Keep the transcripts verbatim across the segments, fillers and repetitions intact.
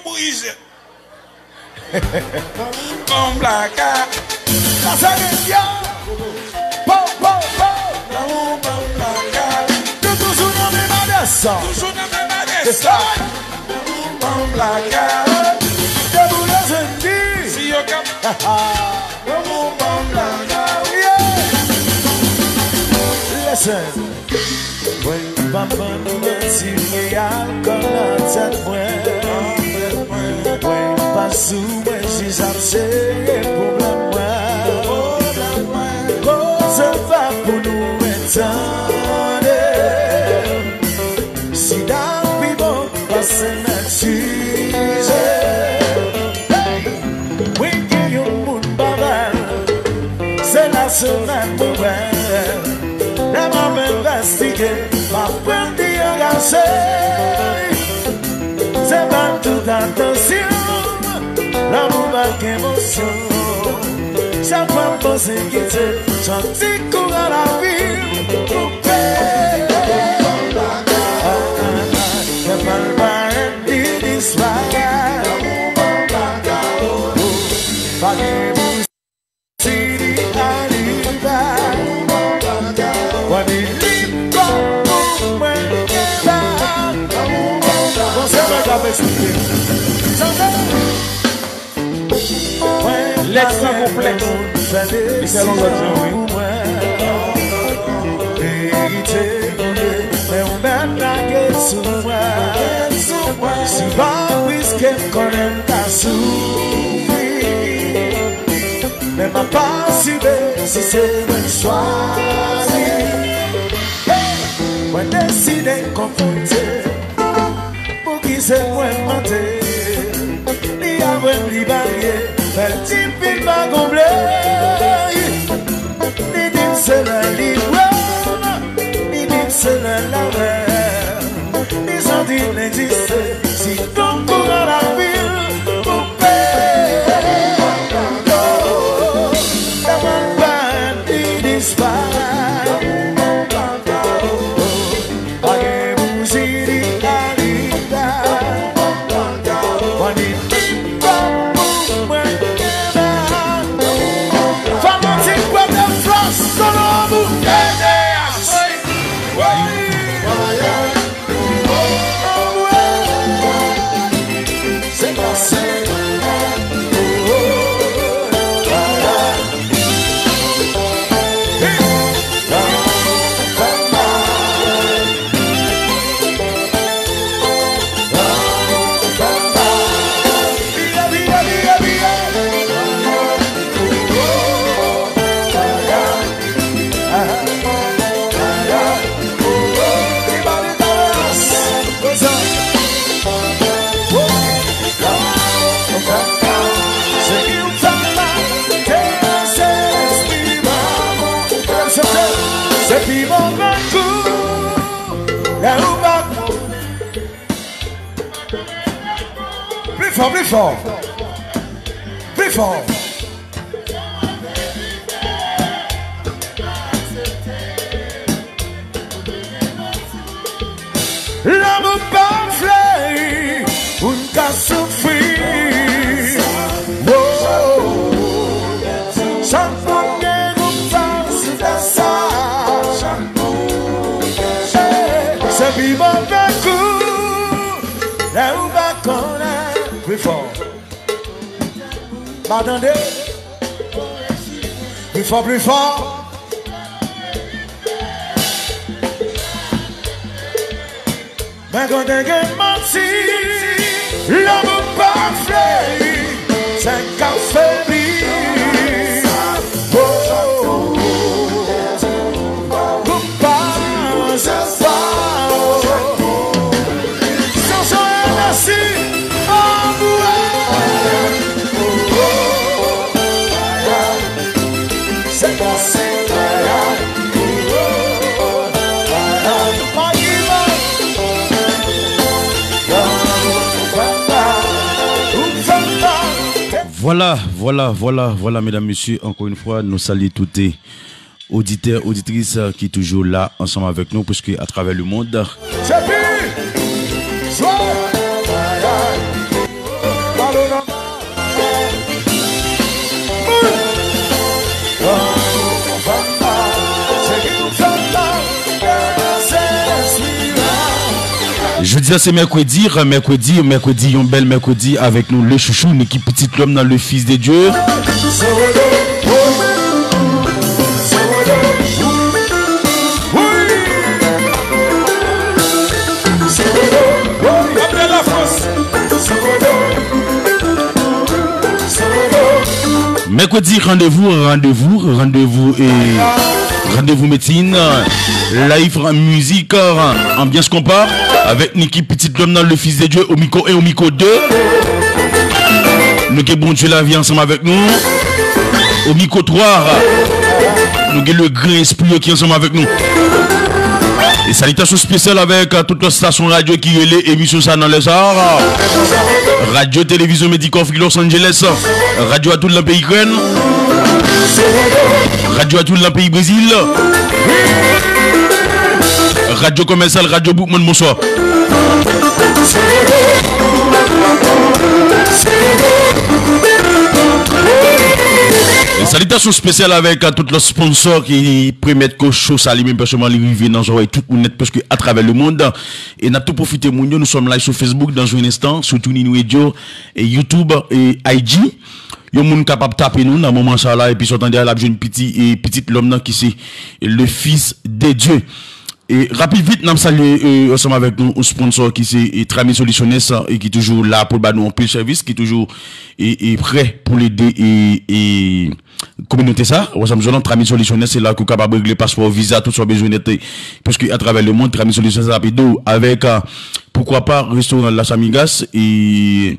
Bouyi je. Ban m blaka. Sa se India. Po, po, po. Ban m blaka. Nou toujou nan menm adrès. Toujou nan menm adrès. Ban m blaka. Deboule Zendy. Si yo ka. Ban m blaka. Yeah. Listen. Mwen pa ban nou manti, m gen alkòl nan tèt mwen. Mwen pa sou mwen, jis ap sere pwoblèm mwen. Koze pa pou nou entande. Sida pi bon pase mèt size. Hey! Mwen gen yon moun m pa wè l, se la semèn mwen wè l. Lè m ap envestige, m aprann li angaje. Se pa tout atansyon, lanmou pa k emosyon. Chak fwa m panse kite, santi kouran lavi m koupe. Fè mal parèt li disparèt. Pa gen bouzi li aliba. Wè li li pa pou mwen eba. Bon, se mwen k ap eksplike. Tande. Lèks san konplèks. Li fè lòt jan, wi. Verite koule, men ou menm lage sou mwen. Si pa riske m konnen m ka soufri, men m ap asibe si se mwen k chwazi. Hey! Mwen deside konfwonte. Pouki se mwen m mande? Li avwe m li pa bliye, fè l di m vin pa konble. Li di m se lè li wè m, li di m se lè l avè m. Li santi l egziste, si tonkou nan lavi l koupe. Lè mwen parèt li disparèt. Pa gen bouzi li alida. Mwen di pa pou mwen eba. Fanatik Pwèblo Flòs, solo bout. T D H. Wi. Se pase. Se pi bon pran kou lè ou pa konnen. Pli fò, pli fò. Pli fò. Lanmou pa fleri pou n ka soufri. Wo. Chak moun gen gou pa sou tè sa. Chak moun gen. Se pi move kou lè ou pa konnen. Pli fò. Pa tande. Pli fò, pli fò. Men kote gen manti, lanmou pa fleri, sa k ap febli. Oh, oh, oh. Koup pa, se pa, oh. Chanson N S I, anmwe. Vwala, vwala, vwala, vwala, medam, mesye, ankò yon fwa, nou salye tout oditè, oditris ki toujou la ansanm avèk nou, preske atravè lemonn. Sepi! Swa! Sa se mèkredi, mèkredi, mèkredi, yon bèl mèkredi avèk nou, le chouchou, Niki Pitit Lòm nan, le fils de Dieu. Mèkredi, randevou, randevou, randevou e randevou metin, live mizik, anbyans konpa avèk Niki Pitit Lòm nan, le fils de Dieu, o mikwo en, o mikwo de. Nou gen Bondye lavi ansanm avèk nou. O mikwo twa, nou gen le gran espri yo ki ansanm avèk nou. E salitasyon espesyal avèk, euh, tout lòt estasyon radyo ki rele emisyon sa nan lè sa. Radyo Televizyon Medikò Free Los Angeles, Radyo Atoul nan peyi Ikrèn, Radyo Atoul nan peyi Brezil, Radyo Komèsal, Radyo Boukman, bonswa. E salitasyon espesyal avèk, euh, tout lòt sponsò ki pèmèt ke show sa li menm pèsonèlman li rive nan zòrèy tout moun nèt prèske atravè lemonn. E n ap tou pwofite moun yo, nous sommes live sur Facebook dans un instant, sur TuneIn Radio, e YouTube, e I G. Yon moun kapab tape nou nan moman sa la, epi sa w tande a, l ap jwenn piti, e Pitit Lòm nan ki se le fils de Dieu. E rapid vit, n ap salye, e, ansanm avèk nou, yon sponsò ki se, e, Trami Soluciones, e ki toujou la pou l ba nou anpil sèvis, ki toujou, e, e, prè pou l ede, e, e, kominote sa. Ou wè sa m di w lan, Trami Soluciones, se la ke w kapab regle paspò, viza, tout sa w bezwen nèt, e, prèske atravè lemonn, Trami Soluciones ap ede w avèk, a, poukwa pa, restoran Las Amigas, e,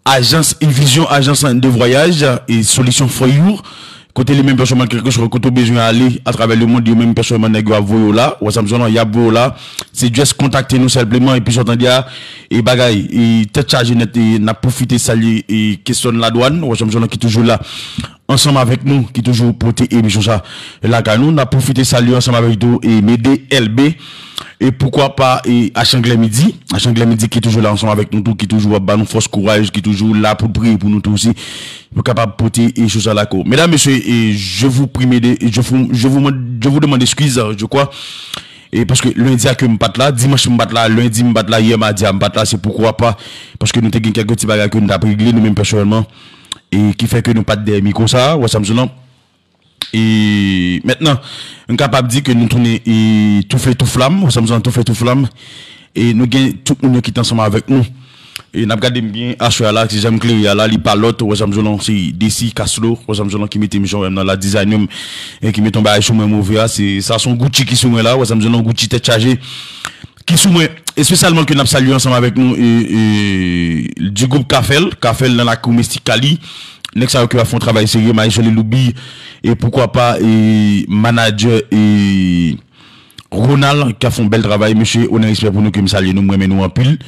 ajans, e vizyon ajans de vwayaj, e Solution for You, kote li menm pèsonèlman, kèlkeswa kote w bezwen ale atravè lemonn, yo menm pèsonèlman, nèg yo ap voye w la, ou wè sa m di w lan, y ap voye w la. Se just kontakte nou senpleman, epi sa w tande a, e bagay, e tèt chaje nèt, e n ap pwofite salye, e kesyon ladwàn, ou wè sa m di w lan, ki toujou la, ansanm avèk nou, ki toujou pote emisyon sa lakay nou. N ap pwofite salye ansanm avèk tou, e Mede L B, e poukwa pa, e Achanglè Midi. Achanglè Midi ki toujou la ansanm avèk nou tou, ki toujou ap ba nou fòs, kouraj, ki toujou la pou l priye pou nou tou osi, pou kapab pote, e show sa lakay ou. Medam, mesye, e je vous prie, Mede, je vous, je vous, je vous demande excuse, je crois. E paske lendi a ke m pa t la, dimanch m pa t la, lendi m pa t la, yè madi a m pa t la, se poukwa pa, paske nou te gen kèk ti bagay ke nou t ap regle nou menm pèsonèlman, e ki fè ke nou pa t dèyè mikwo sa, ou wè sa m di w lan. E mentnan, m kapab di ke nou tounen, e, tou fè tou flam, ou wè sa m di w lan, tou fè tou flam. E nou gen tout moun yo ki t ansanm avèk nou. E n ap gade m byen, aswè a la, se jan m klere a la, li pa lòt, ou wè sa m di w lan, se Desi Castro, ou wè sa m di w lan, ki mete m jan w wè m nan la, dizayne m, e ki mete yon bagay sou mwen move a, se, sa se yon Gucci ki sou mwen la, ou wè sa m di w lan, Gucci tèt chaje, ki sou mwen, espesyalman ke n ap salye ansanm avèk nou, e, e, di gwoup Kafèl, Kafèl nan lakou Mestik Kali, nèg sa yo ki ap fè yon travay serye, Maestro Lil Loubi, e poukwa pa, e, manadjè, e, Ronald, ki ap fè yon bèl travay, mesye, onè respè pou nou, ke m salye nou, m renmen nou anpil.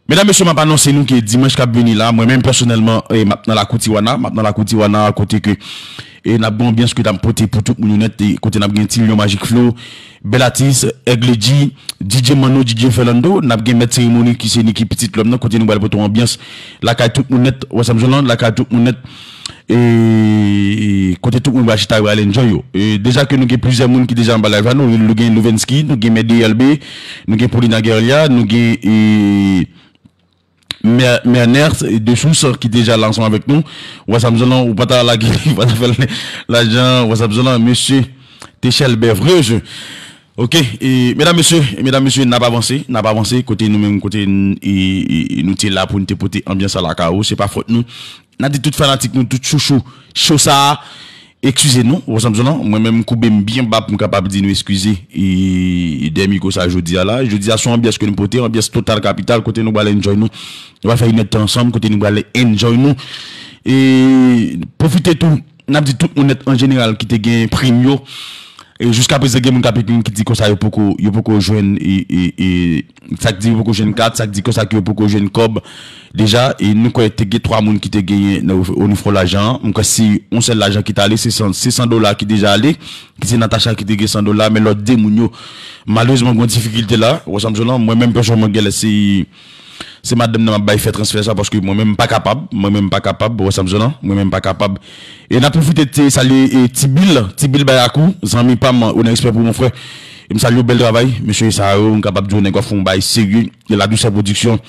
Medam, mesye, m ap anonse nou ke dimanch k ap vini la, mwen menm pèsonèlman, e, m ap nan lakou Tijuana, m ap nan lakou Tijuana, kote ke, e, n ap gen yon anbyans ke n ap pote pou tout moun yo nèt, e, kote n ap gen Ti Lyon Magic Flow, bèl atis, Aigle G, D J Manno, D J Ferlando, n ap gen mèt seremoni ki se Niki Pitit Lòm nan, kote nou pral pote yon anbyans lakay tout moun nèt, ou wè sa m di w lan, lakay tout moun nèt, e, kote tout moun pral chita, yo pral enjoy yo. E, deja ke nou gen plizyè moun ki deja anba live la, nou, nou gen Louvensky, nou gen Mèt D L B, nou gen Paulina Guerlia, nou gen, e, Mer-, Merner de Source ki deja la ansanm avèk nou. Ou wè sa m di w lan, ou pa ta lage, ou pa ta fè l lajan, ou wè sa m di w lan, mesye Techel Bevreuge. Ok, e medam, mesye, e medam, mesye, n ap avanse, n ap avanse, kote nou menm, kote n, e, e, e nou te la pou n te pote anbyans sa lakay ou, se pa fòt nou. N ap di tout fanatik nou, tout chouchou, show sa a, eskize nou, ou wè sa m di w lan, mwen menm m koube m byen ba pou m kapab di nou eskize, e, dèyè mikwo sa jodi a la. Jodi a se yon anbyans ke nou pote, anbyans total kapital, kote nou pral enjoy nou. Nou pral fè inèdtan ansanm, kote nou pral enjoy nou. E pwofite tou, n ap di tout moun nèt an jeneral ki te gen prim yo. E jiska prezan gen moun k ap ekri m ki di konsa yo poko, yo poko jwenn, e, e, e, sa k di yo poko jwenn kat, sa k di konsa ke yo poko jwenn kòb. Deja, e nou kwè te gen twa moun ki te genyen nan, o nivo lajan an. M kwè se yon sèl lajan ki t ale, se san, se san dola ki deja ale, ki se Natacha ki te gen san dola, men lòt de moun yo, malerezman, gen yon difikilte la. Ou wè sa m di w lan, mwen menm pèsonèlman, genlè se, se madanm nan m ap bay fè transfè sa, paske mwen menm m pa kapab, mwen menm m pa kapab, ou wè sa m di w lan, mwen menm m pa kapab. E n ap pwofite te salye, e, Ti Bil, Ti Bil Bayakou, zanmi pa m, onè respè pou mon frè. E m salye w, bèl travay, mesye sa yo, m kapab di w nèg yo ap fè yon bagay serye, e La Douceur Production,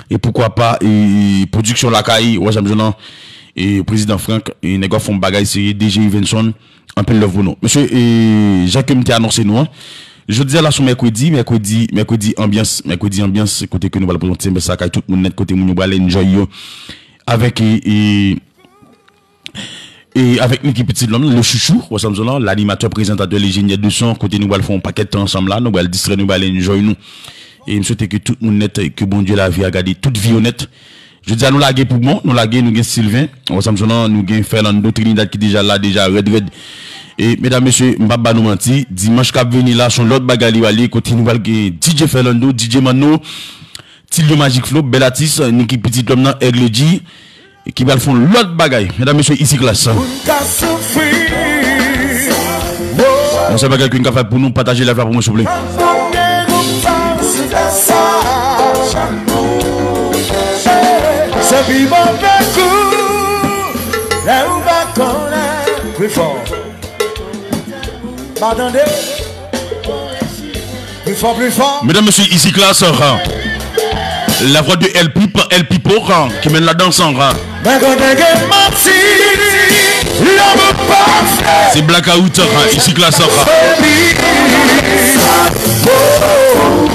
e poukwa pa, e, e, Production Lakay, w wè sa m di w lan, e Prezidan Frank, e nèg yo ap fè yon bagay serye, D J Evenson, anpil love pou nou. Mesye, e, jan ke m te anonse nou an, jodi a la se yon mèkredi, mèkredi, mèkredi anbyans, mèkredi anbyans, kote ke nou pral prezante yon ti anbyans lakay tout moun nèt, kote moun yo pral enjoy yo, avèk, e, e, E avèk Niki Pitit Lòm, le chouchou, w wè sa m di w lan, lanimatè, prezantatè, lenjenyè de son, kote nou pral fè yon pakèt tan ansanm la, nou pral distrè, nou pral enjoy nou. E m swete ke tout moun nèt, ke Bondye lavi a gade tout vi yo nèt. Jodi a nou lage pou bon, nou lage, nou gen Sylvain, w wè sa m di w lan, nou gen Fernando Trinidad ki deja la, deja rèd rèd. E medam, mesye, m p ap ba nou manti, dimanch k ap vini la, se yon lòt bagay li pral ye, kote nou pral gen D J Fernando, D J Manno, Tilio Magic Flow, bèl atis, Niki Pitit Lòm nan, Aigle G, ki pral fè yon lòt bagay. Medam, mesye, isi klas. Moun ka soufri. Yon sèl bagay ke n ka fè pou nou, pataje live la pou mwen, souple. Se pi move kou, lè ou pa konnen. Pi fò. Pa tande. Pli fò, pli fò. Medam, mesye, isi klas, la voix de El Pip, El Pipo, ki mennen la dans. Men kote gen manti, lòm pafè. Se Blackout, isi klas.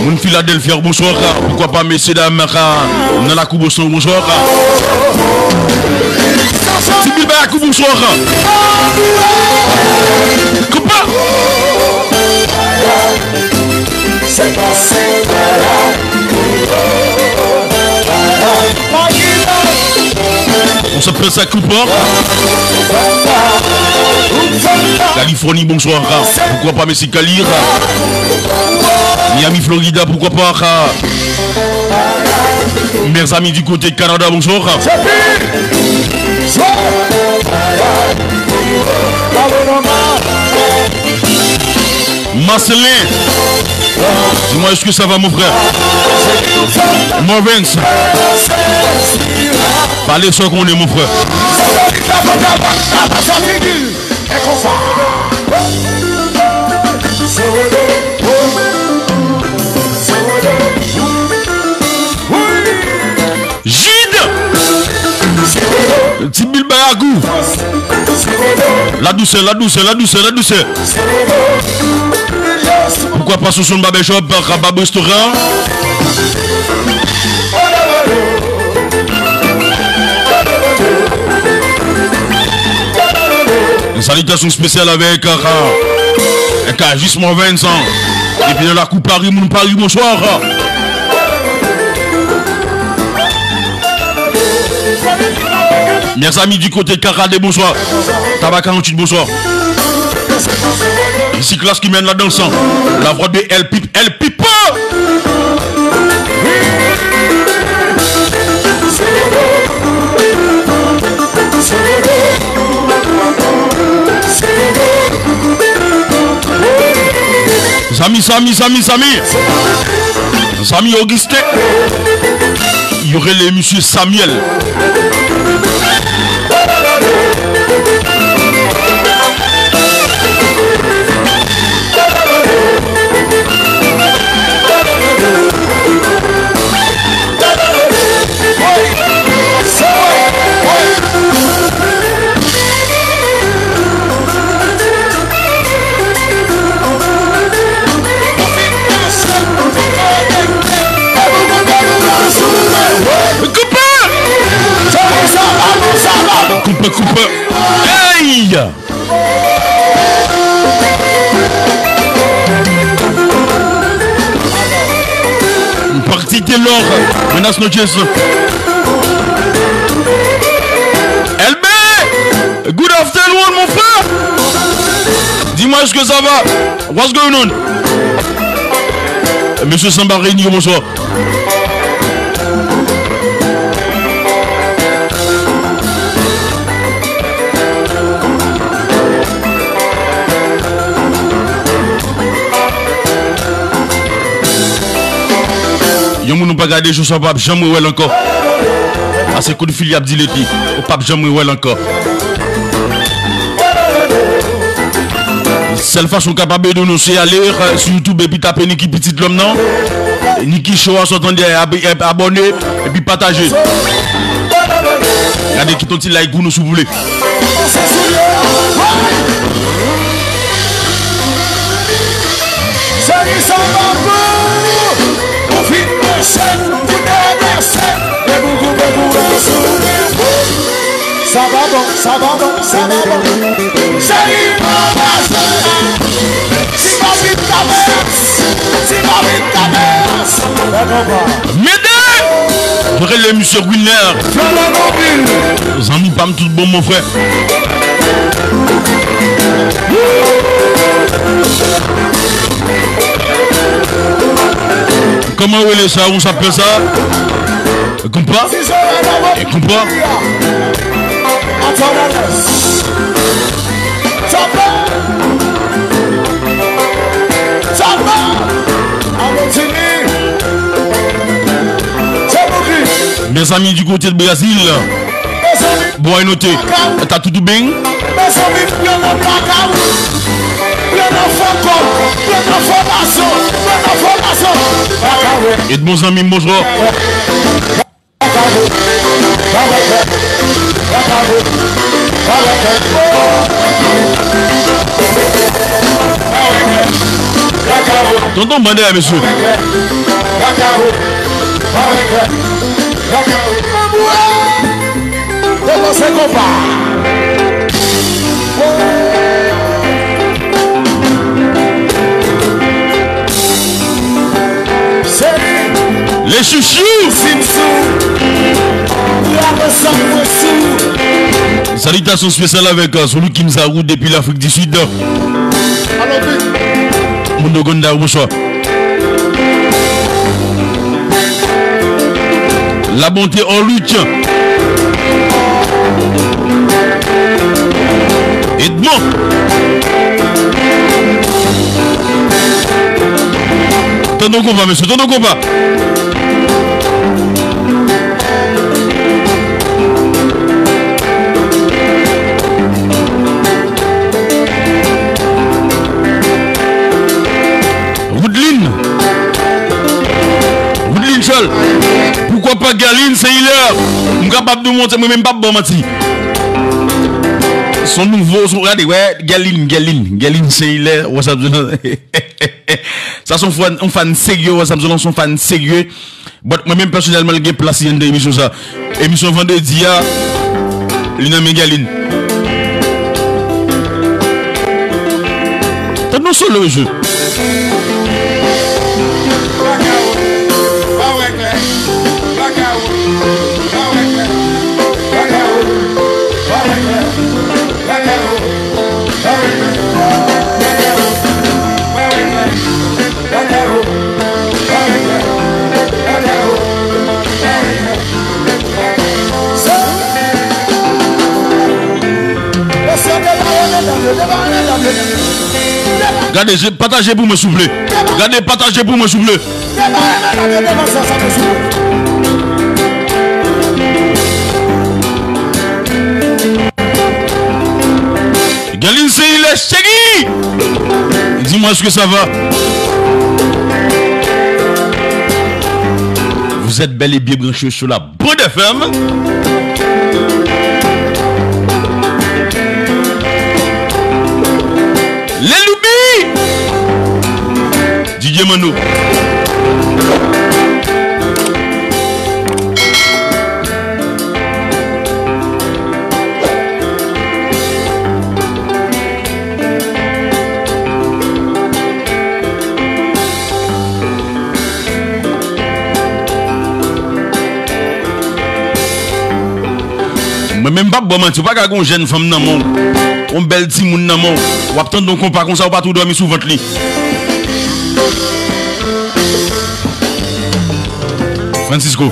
Moun Filadèlfya, bonswa. Poukwa pa, mesye dam, nan lakou Boston, bonswa. Ti Bilba Yakou, bonswa. Koupa. On se presse à Cooper. Californie, bonsoir. Pourquoi pas, mesye Kali? Miami, Florida, pourquoi pas? Mes amis du côté de Canada, bonsoir. Marcelin, dis-moi, est-ce que ça va, mon frère? Morvens, pale sa w konnen, mon frère. Jid! Ti Bilba Yakou. La douceur, la douceur, la douceur, la douceur. Pourquoi pas Soussoun Barbershop, Kabab Restaurant? Une salutation spéciale avec, euh, euh, Kajis Morvens, hein. Epi nan lakou Pari, moun Pari, bonswa. Mes amis du côté de Kakade, bonswa. Taba karanntuit, bonswa. Isi klas ki mennen la dans. La voix de El Pip, El Pipo. Zami, zami, zami, zami. Zami Augustin. Yo rele misye Samuel. Koupe! Koupe, koupe. Hey! Parti Telor, menas no Jesu. L B, good afternoon, mon frère. Dis-moi, est-ce que ça va? What's going on? Monsieur Samba Réunion, bonsoir. Yon moun ou pa gade Josua, w p ap janm rewè l ankò. A se kout fil y ap di leti, ou p ap janm rewè l ankò. Sèl fason w kapab ede nou, se ale, euh, sou YouTube epi tape Niki Pitit Lòm nan. Niki Show a, sa w tande a, ab-, ab-, abòne epi pataje. Gade, kite yon ti like pou nou, si w vle. Sa pa bon, sa pa bon, sa pa bon. Cheri, mwen bezwen. Ti mami Tabeas, ti mami Tabeas. Medam! Mwen rele misye Wilner. Florent Mobile. Zanmi pa m tout bon, mon frè. Kòman w rele sa? Ou sa fè sa? Konpa? E konpa? Mezanmi, du côté de Brésil, boy noté, tá tudo bem? Edmond zanmi, bonjou. Tonton, ban dèyè, mesye. Les chouchous. Salutations spéciales avec, euh, celui qui nous a roule depuis l'Afrique du Sud. Mundo Gonda, bonsoir. La bonté en lutte. Edmond. Tande yon konpa, mesye, tande yon konpa. Woodline. Woodline Charles. Pourquoi pas Guerline Saint-Hilaire? M kapab di w, monchè, mwen menm pa bon manti. Son nouvo, son, gade, wè, Guerline, Guerline, Guerline Saint-Hilaire, wè sa, sa son fan, yon fan serye, wè sa, son fan serye. But mwen menm pèsonèlman, li gen plas li anndan emisyon sa. Emisyon vandredi a, li nan men Guerline. Tande yon solo, mesye. Gade, je, pataje pou mwen, souple. Gade, pataje pou mwen, souple. Guerline Saint-Hilaire, chérie, dis-moi, est-ce que ça va? Vous êtes bel et bien branchés sur la Bande F M. Les Loubi. Didier Mano. Mwen menm, m p ap ba w manti, ou pa ka gen yon jèn fanm nan men w, yon bèl timoun nan men w, w ap tande yon konpa konsa, ou pa tou dòmi sou vant li. Francisco.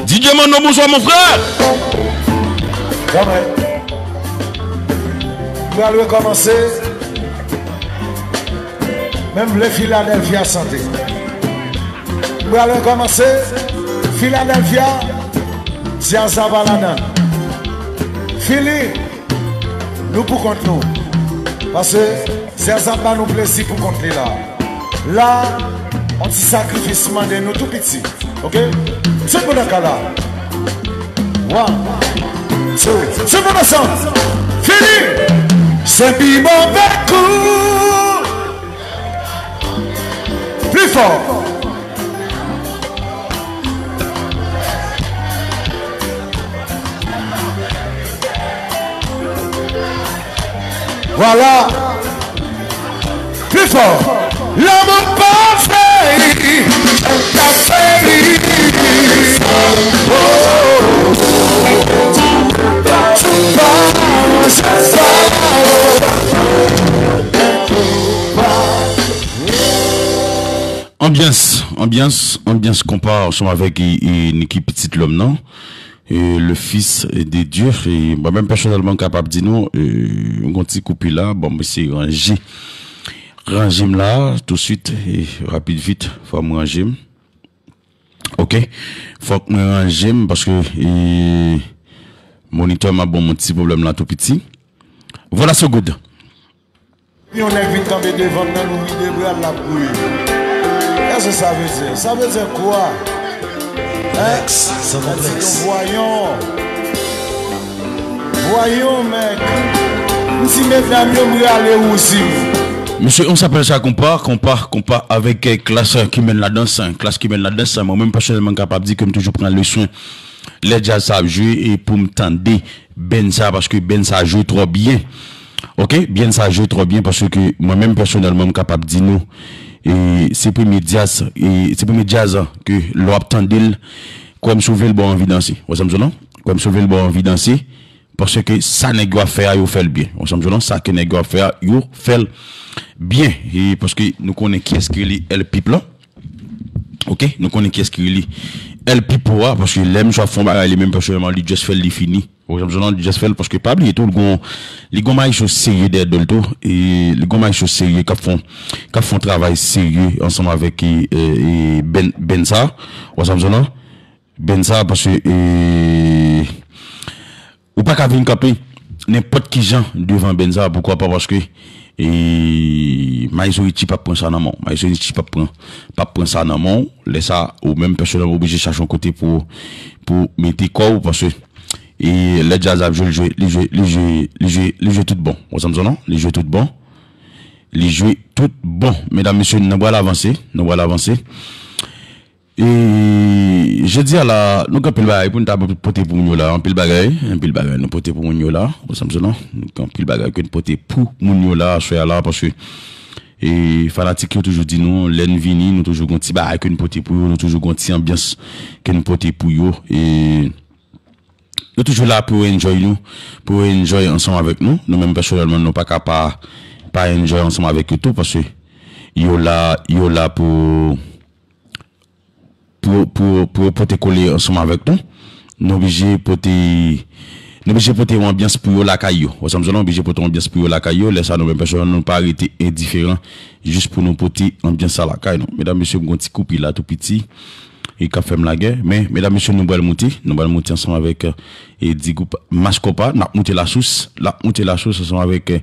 Didier Mano, bonsoir, mon frère. Kanmenm. M pral rekòmanse. Men m vle Philadelphia chante. M pral rekòmanse. Philadelphia, djaz la pa ladan. Fini, nou pou kont nou. Paske Zèz ap ba nou plezi pou kont li la. La, yon ti sakrifis mande nou tou piti. Ok? Tout moun nan kay la. One, two, tout moun ansanm. Fini! Se pi bon pèkou. Pli fò. Vwala. Pli fò. Lanmou pa fè li, pa fè li. Oh, oh, oh. Anbyans, anbyans, anbyans konpa ansanm avèk e, e, Nicky Pitit Lòm nan. E, le fils de Dieu. E mwen menm pèsonèlman m kapab di nou, e, m gon ti koupi la, bon, m eseye ranje. Ranje m la, touswit, e, rapid vit, fò m ranje m. Ok, fòk mwen ranje m paske, e, monitè m ap ban m yon ti pwoblèm la tou piti. Vwala, so good. Yon nèg vin kanpe devan m nan, louvri de bra l, l ap kouri. Kèske sa vle di? Sa vle di kwa? Hein? Sa vle di yon vwayon. Vwayon, mèg. M di medam yo, m rale wouzi m. Mesye, on s'appelle ça konpa, konpa, konpa avèk, eh, klas ki mèn ladans, klas ki mèn ladans. Mwen menm pèsonèlman m kapab di ke m toujou pran le swen lè djaz sa ap jwe e pou m tande band sa, paske band sa jwe twò byen. Ok, band sa jwe twò byen paske mwen menm pèsonèlman m kapab di nou, e se premye djaz, e se premye djaz ke lè w ap tande l, kwè m si w vle l ba w anvi danse. Ou wè sa m di w lan? Kwè m si w vle l ba w anvi danse, paske sa nèg yo ap fè a, yo fè l byen. Ou wè sa m di w lan? Sa ke nèg yo ap fè a, yo fè l byen. E paske nou konnen kiyès ki rele L Peep lan. Ok, nou konnen kiyès ki rele L Peep a, paske lè misye ap fè yon bagay li menm pèsonèlman, li just fè l, li fini. Ou wè sa m di w lan, li just fè l, paske pa bliye tou, li gon, li gon maestro serye dèyè do l tou, e li gon maestro serye k ap fè, k ap fè yon travay serye ansanm avèk, e, e, e, band, band sa, ou wè sa m di w lan, band sa, paske, e, ou pa ka vin kanpe nenpòt ki jan devan band sa, poukwa pa, paske, e, Maestro Richie p ap pran sa nan men w. Maestro Richie p ap pran, p ap pran sa nan men w. Lè sa, ou menm pèsonèlman oblije chache yon kote pou, pou mete kò w, paske, e, lè djaz ap jwe, li jwe, li jwe, li jwe, li jwe, li jwe tout bon. Ou wè sa m di w lan? Li jwe tout bon. Li jwe tout bon. Medam, mesye, nou pral avanse, nou pral avanse. E jodi a la, nou gen anpil bagay pou nou ta pote pou moun yo la. Anpil bagay, anpil bagay nou pote pou moun yo la. Ou wè sa m di w lan? Nou gen anpil bagay ke nou pote pou moun yo la, aswè a la, paske, e, fanatik yo toujou di nou, lè n vini, nou toujou gon ti bagay ke n pote pou yo, nou toujou gon ti anbyans ke n pote pou yo. E yo toujou la pou yo enjoy nou, pou yo enjoy ansanm avèk nou. Nou menm pèsonèlman, nou pa ka pa, pa enjoy ansanm avèk yo tou, paske yo la, yo la pou, pou, pou, pou yo pote kole ansanm avèk nou. Nou oblije pote, nou oblije pote yon anbyans pou yo lakay yo. Ou wè sa m di w lan? Nou oblije pote yon anbyans pou yo lakay yo. Lè sa, nou menm pèsonèlman, nou pa rete endiferan jis pou nou pote anbyans sa lakay nou. Medam, mesye, m gon ti koupi la tou piti e k ap fè m lagè. Men, medam, mesye, nou pral moute. Nou pral moute ansanm avèk, e, di gwoup Mass Konpa. N ap moute lasous. N ap moute lasous ansanm avèk, e,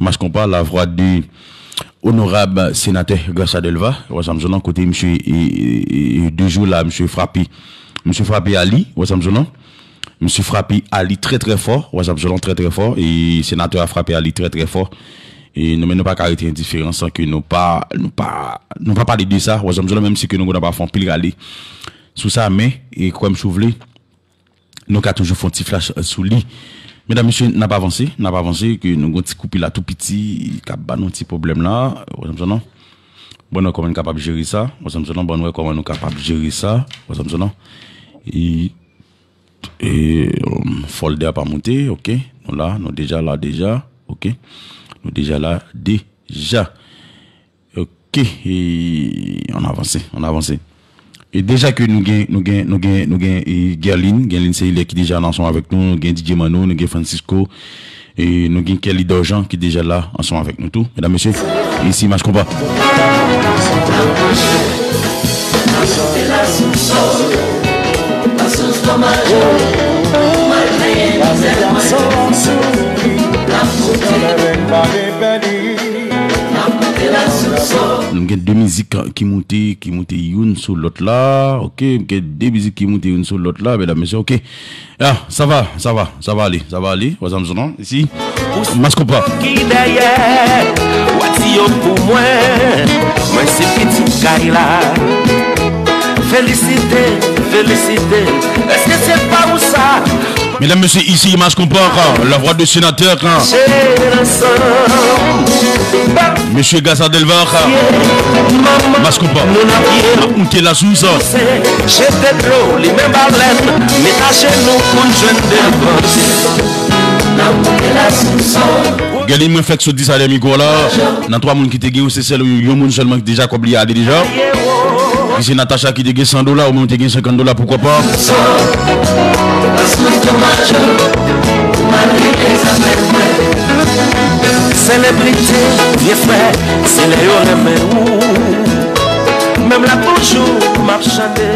Mass Konpa, la voix de onorab senatè Gracia Delva. Ou wè sa m di w lan, kote misye, e, e, e, de jou la, misye frape. Misye frape Ali. Ou wè sa m di w lan? Misye frape Ali trè, trè fò. Ou wè sa m di w lan? Trè, trè fò. E senatè a frape Ali trè, trè fò. E nou menm nou pa ka rete endiferan san ke nou pa, nou pa, nou pa pale de sa. Ou wè sa m di w lan? Menm si ke nou konn ap fè anpil rale sou sa, men, e kwè m si w vle, nou ka toujou fè yon ti flash, eh, sou li. Medam, mesye, n ap avanse, n ap avanse, ke nou gon ti koupi la tou piti, k ap ba nou ti pwoblèm la. Ou wè sa m di w lan? Bon, nou wè kòman n kapab jere sa. Ou wè sa m di w lan? Bon, nou wè kòman nou kapab jere sa. Ou wè sa m di w lan? E, e, um, folder a pa moute, ok. Nou la, nou deja la deja, ok. Nou deja la deja. Ok, e, ann avanse, ann avanse. E deja ke nou gen, nou gen, nou gen, nou gen, e, Guerline, Guerline Cehilaire ki deja la ansanm avèk nou, nou gen D J Mano, nou gen Francisco, e nou gen Kelly Dorjean ki deja la ansanm avèk nou tou. Medam, mesye, isi Mass Konpa. M gen de mizik ki moute, ki moute youn sou lòt la. Ok, m gen de mizik ki moute youn sou lòt la, medam, mesye. Ok. Ah, sa va, sa va, sa va ale, sa va ale. Wè sa m di w, non? Isi, Mass Konpa. Ki dèyè, w a di yo pou mwen. Mwen se pitit kay la. Felisite, felisite. Èske se pa ou sa? Medam, mesye, isi Mass Konpa, la voix de sénateur. Mesye Gasa Delva, Mass Konpa. N ap moute lasous. Jete dlo, limen balèn, met ajenou pou n jwenn delivrans. Gèlin, mwen fèk sot di sa dèyè mikwo la. Nan twa moun ki te gen yo, se sèl yon moun sèlman ki deja kòb li ale deja. Ki se Natacha ki te gen san dola, ou menm te gen senkant dola, poukwa pa? Selebrite, vye frè, se lè yo renmen ou. Menm lè toujou m ap chante.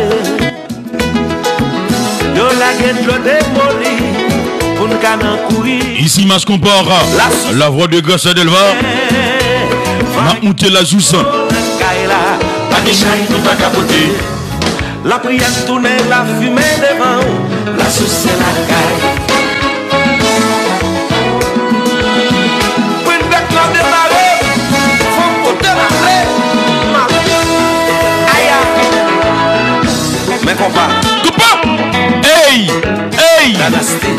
Yo lage dlo demoli pou n ka nan kouri. Isi Mass Konpa, la voix de Gasa Delva. N ap moute lasous. Kay la, pa gen chay nou pa ka pote. Lapriyè tounen lafimen devan w, lasous se lakay. Pwen bèk la demare, fò pote l ale. Aya. Men konpa. Konpa! Ey! Ey! Dynasty.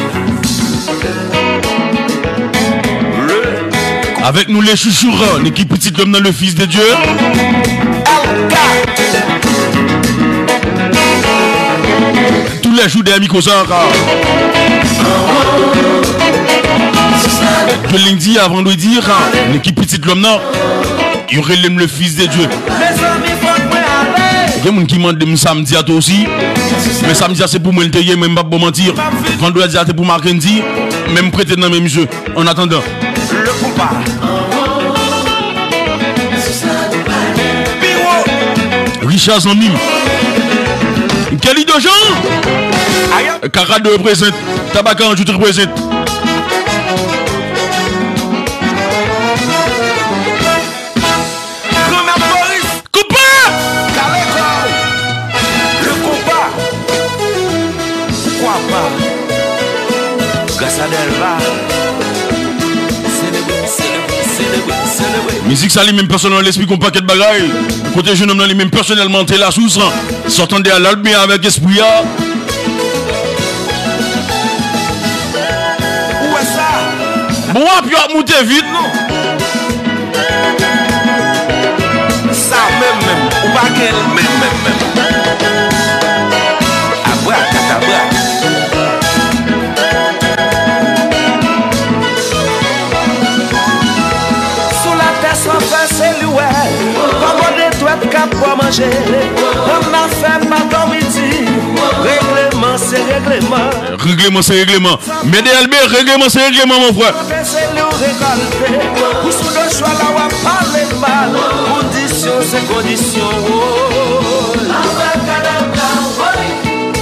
Avèk nou, le chouchou, l'équipe Pitit Lòm nan, le Fils de Dieu. Tou lè jou dèyè mikwo sa. De lendi a vandredi, l'équipe Pitit Lòm nan, yo rele m le Fils de Dieu. Gen moun ki mande m samdi a tou osi. Men samdi a se pou mwen l te ye, men m p ap ba w manti. Vandredi a se pou Mackendy, men m prete nan men misye. An atandan. Le konpa. Richard zanmi m. Kelly Dojan. Kaka de reprezent. Tabaka Anjou reprezent. Granmèt Moris. Konpa! Kale kò w. Le konpa. Poukwa pa? Gasa Delva. Selebre, selebre, selebre, selebre. Mizik sa li menm pèsonèlman l esplike yon pakèt bagay. Kote jenòm nan li menm pèsonèlman te la sou san. Sa w tande a la l byen avèk espri a. Ou wè sa? Bon, w ap yo ap moute vit. Sa menm menm, ou pa gen l menm menm menm. Abrakadabra. Sou latè san fè se li wè. Pa bòde dwèt k ap bò manje. Ann afè pa dòmi di. Regleman se regleman. Regleman se regleman. Men de L B, regleman se regleman, mon frè. Kote se li w rekòlte. Ou sou do chwa la w ap pale mal. Kondisyon se kondisyon, woy. Abrakadabra, woy.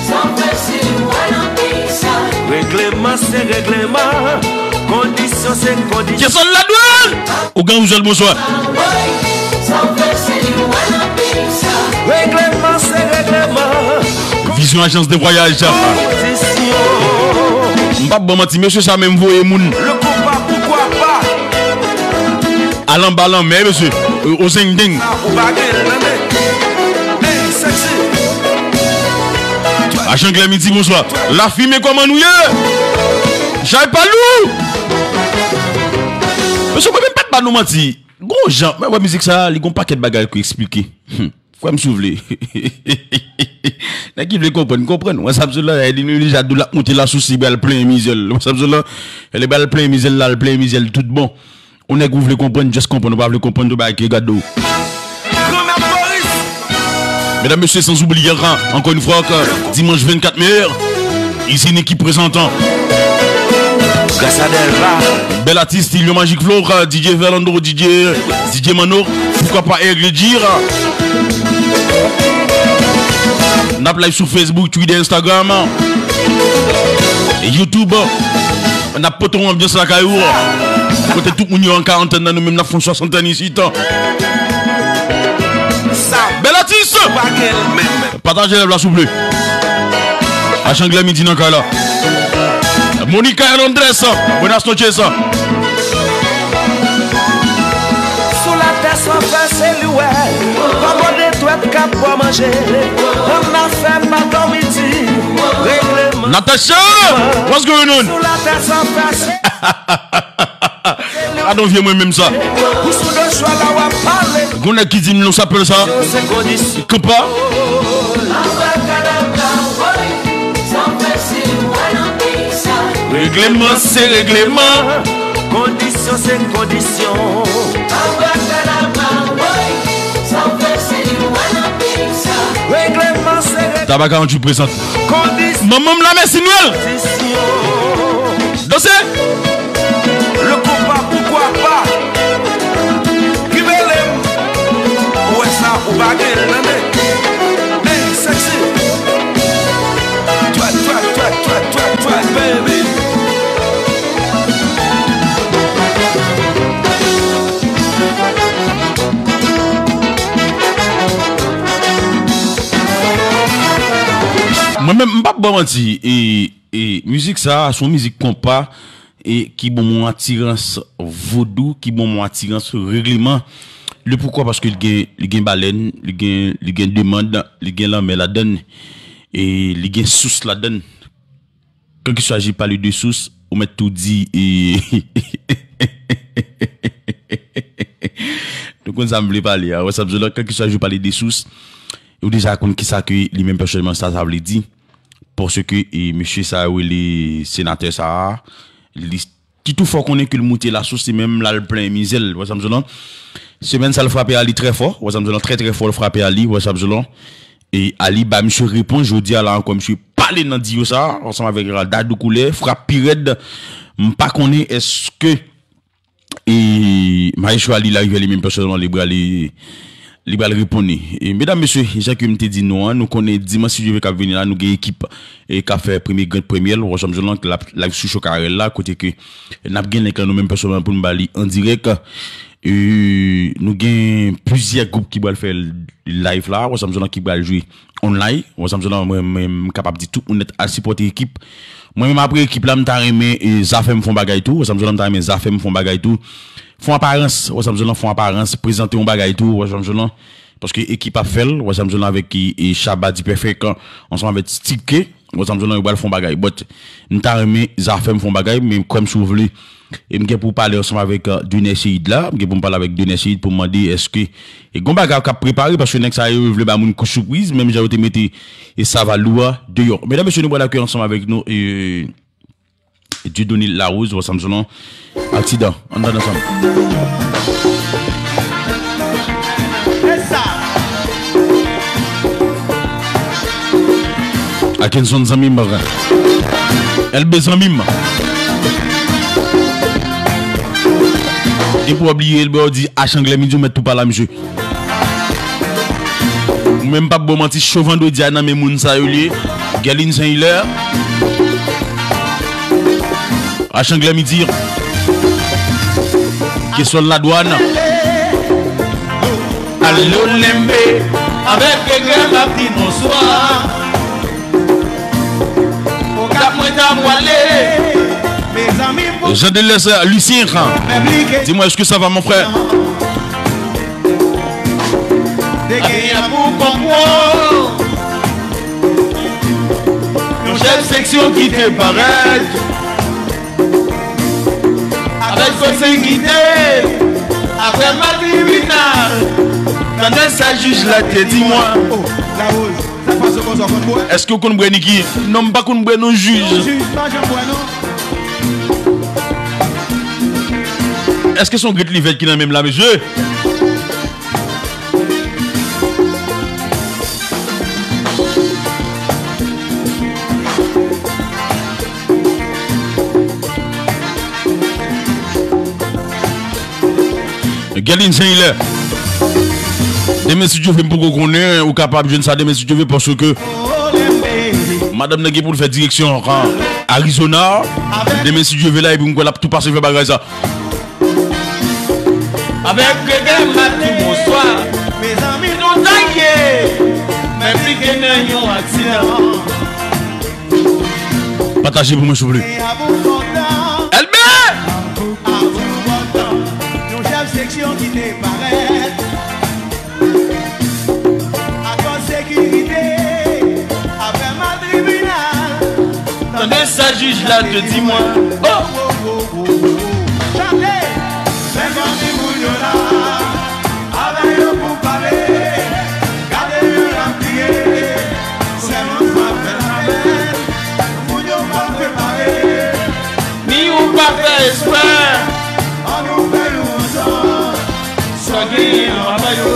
Sa w fè si w wè nan peyi sa. Regleman se regleman. Kondisyon se kondisyon. Kesonn Ladwèl! Ou gen yon jèl bonswa. Regleman se regleman. Vizyon ajans de vwayaj. M p ap ban manti, mesye sa menm voye moun. Al anba lanmè, mesye. O Zengdeng. Ajan Glè midi, bonswa. Lafimen, kòman nou ye? Chay pa lou! Mesye, mwen menm pa t ba nou manti. Gon jan, mwen wè mizik sa, li gon pakèt bagay ki eksplike. Hmm. Frè m, si w vle. Nèg ki vle konprann, konprann. Wè sa m sot la, li deja di w l ap monte la sou si, li pral plenyen mizè l. Wè sa m sot la, li pral plenyen mizè l la, l plenyen mizè l tout bon. Yon nèg ou vle konprann, just konprann. Ou pa vle konprann, tout bagay ki gade w. Medam, mesye, sans oublier, ankò yon fwa, dimanch vennkat me, Izini ki prezantan. Gasa Delva. Bèl atis, Tilyon Magic Flow, D J Verlando, D J, D J Mano, poukwa pa Aigle Djir. N ap live sou Facebook, Twitter, Instagram, YouTube. N ap pote yon anbyans lakay ou. Kote tout moun yo an karantèn nan, nou menm n ap fè yon swasantèn isit. Pataje live la, souple. Achanglè midi nan kay la. Monica Hernandez, buenas noches. Sou latè san fè se li wè. Kòmande twèt k ap bò manje. Annafè pa dòmi di. Regleman. Natacha, what's going on? Sou latè san fè se Gadon vye mwen menm sa. Gon nèg ki di m nou sa pèl sa. Kanpa. Regleman se regleman. Kondisyon se kondisyon. Regleman se regleman. Tabaka yon ti prezant. Manman m la mèsi Nwèl. Danse. Le compas, pourquoi pas? Ki mele m. Ou wè sa, ou pa gen l, tande. Hey, sexy. Twerk, twerk, twerk, twerk, twerk, twerk, baby. Mwen menm, m p ap ba w manti, e, e, mizik sa a, se yon mizik konpa, e ki ban m yon atirans vodou, ki ban m yon atirans regleman. Le poukwa? Paske li gen, li gen balèn, li gen, li gen demann, li gen lanmè ladann, e li gen sous ladann. Quand il s'agit parler de sous, ou mèt tou di, e, nou konn sa m vle pale a. Wè sa m di w la, quand il s'agit parler de sous, ou deja konn kisa ke li menm pèsonèlman sa, sa vle di. Paske, e, mesye sa yo rele senatè sa a, li, ki tou fè w konnen ke l moute lasous, li menm l al plen mizè l, wè sa m di w lan. Semèn sa l frape Ali trè fò, wè sa m di w lan, trè, trè fò l frape Ali, wè sa m di w lan. E Ali ba misye repons, jodi a la ankò, misye pale nan diyo sa, ansanm avèk Dadou Koulè, frap pi rèd. M pa konnen èske E Maestro Ali Larivè li menm pèsonèlman li pral, li pral reponn li. E medam, mesye, jan ke m te di nou an, nou konnen dimanch si Dye vle k ap vini la, nou gen ekip e k ap fè premye grand premye l, Washington lan, k ap live sou Chokarel la, kote ke n ap gen link lan nou menm pèsonèlman pou n ba li an dirèk. E nou gen plizyè gwoup ki pral fè live la, Washington lan ki pral jwe online. Wè sa m di w la, mwen, mwen, m kapab di tout moun nèt al sipòte ekip. Mwen menm apre ekip la, m ta renmen, e, Zafèm fè yon bagay tou. Wè sa m di w la, m ta renmen Zafèm fè yon bagay tou. Fè yon aparans, wè sa m di w la, fè yon aparans, prezante yon bagay tou, wè sa m di w la. Paske ekip ap fè l, wè sa m di w la, avèk, e, e, Shabba Di Perfect, ansanm avèk Steve K, wè sa m di w la, yo pral fè yon bagay. But, m ta renmen Zafèm fè yon bagay, men kwè m si w vle, E m gen pou pale ansanm avèk, e, Dener Cheid la. M gen pou m pale avèk Dener Cheid pou m mande èske, e, gon bagay k ap prepare, paske nèg sa yo, yo vle ba moun kou sipriz, menm jan yo te mete, e, Savalou a deyò. Medam, mesye, nou pral akeyi ansanm avèk nou, e, Dieudonné Larose, wè sa m di w lan, aksidan. Ann tande ansanm. Akenson zanmi m, Elbe zanmi m. Depi w bliye Elbe, w di H anglè midi, w mèt tou pale a misye. Ou menm p ap ba w manti, cho vandredi a nan men moun sa yo li ye. Gelin Saint Hilaire. H anglè midi. Kesyon ladwàn. Alo Lenbe, avèk regrè m ap di bonswa. Okap mwen ta pwale. Mezanmi, pou Jean Deleuze Lucien, dis-moi, est-ce que ça va, mon frère? Te genyen pou konpwo. Yon chèf seksyon ki te parèt. Avèk fòs envite, apre mal tribinal, tande sa jij la te di mwen. Oh, Larose, sa k pase konsa, w konn bwè? Èske w konn bwè, Niki? Non, m pa konn bwè non, jij. Non, jij, pa janm bwè non. Èske se yon grenn livèt ki nan men m la, mesye? Gelin Saint Hilaire. Demen, si Dye vle, m poko konnen, ou kapab jwenn sa demen, si Dye vle, paske madanm nan gen pou l fè direksyon, a, Arizona. Demen, si Dye vle, la, epi m kwè l ap tou pase fè bagay sa. Avèk regrè, m ap di bonswa. Mezanmi, nou ta ye. Menm si gen nan Yon aksidan. Pataje pou mwen, souple. Elbe! Yon chèf seksyon ki te parèt. Akò sekirite, apre mal tribinal. Tande sa jij la te di mwen. Oh! Chante! Men fanmi moun yo la, avè yo pou pale. Gade yo ap kriye, sèlman pa fè lapèn. Moun yo pa prepare. Ni ou pa fè espè. Ann nou fè nou ansanm. Sa genyen anba yo.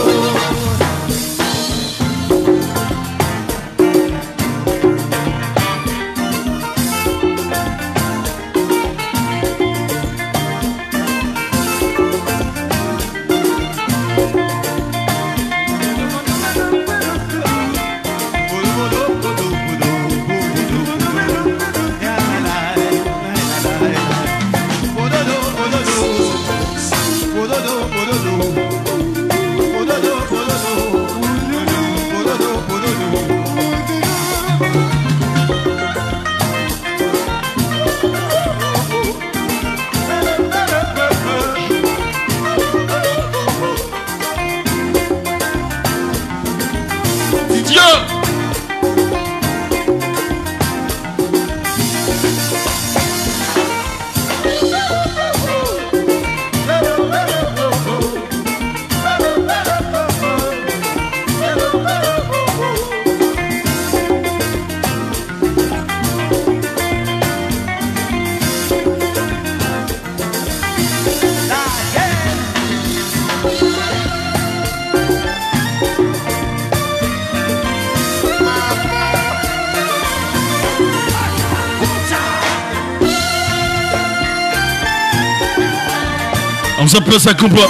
Ansanm pran sa konpò.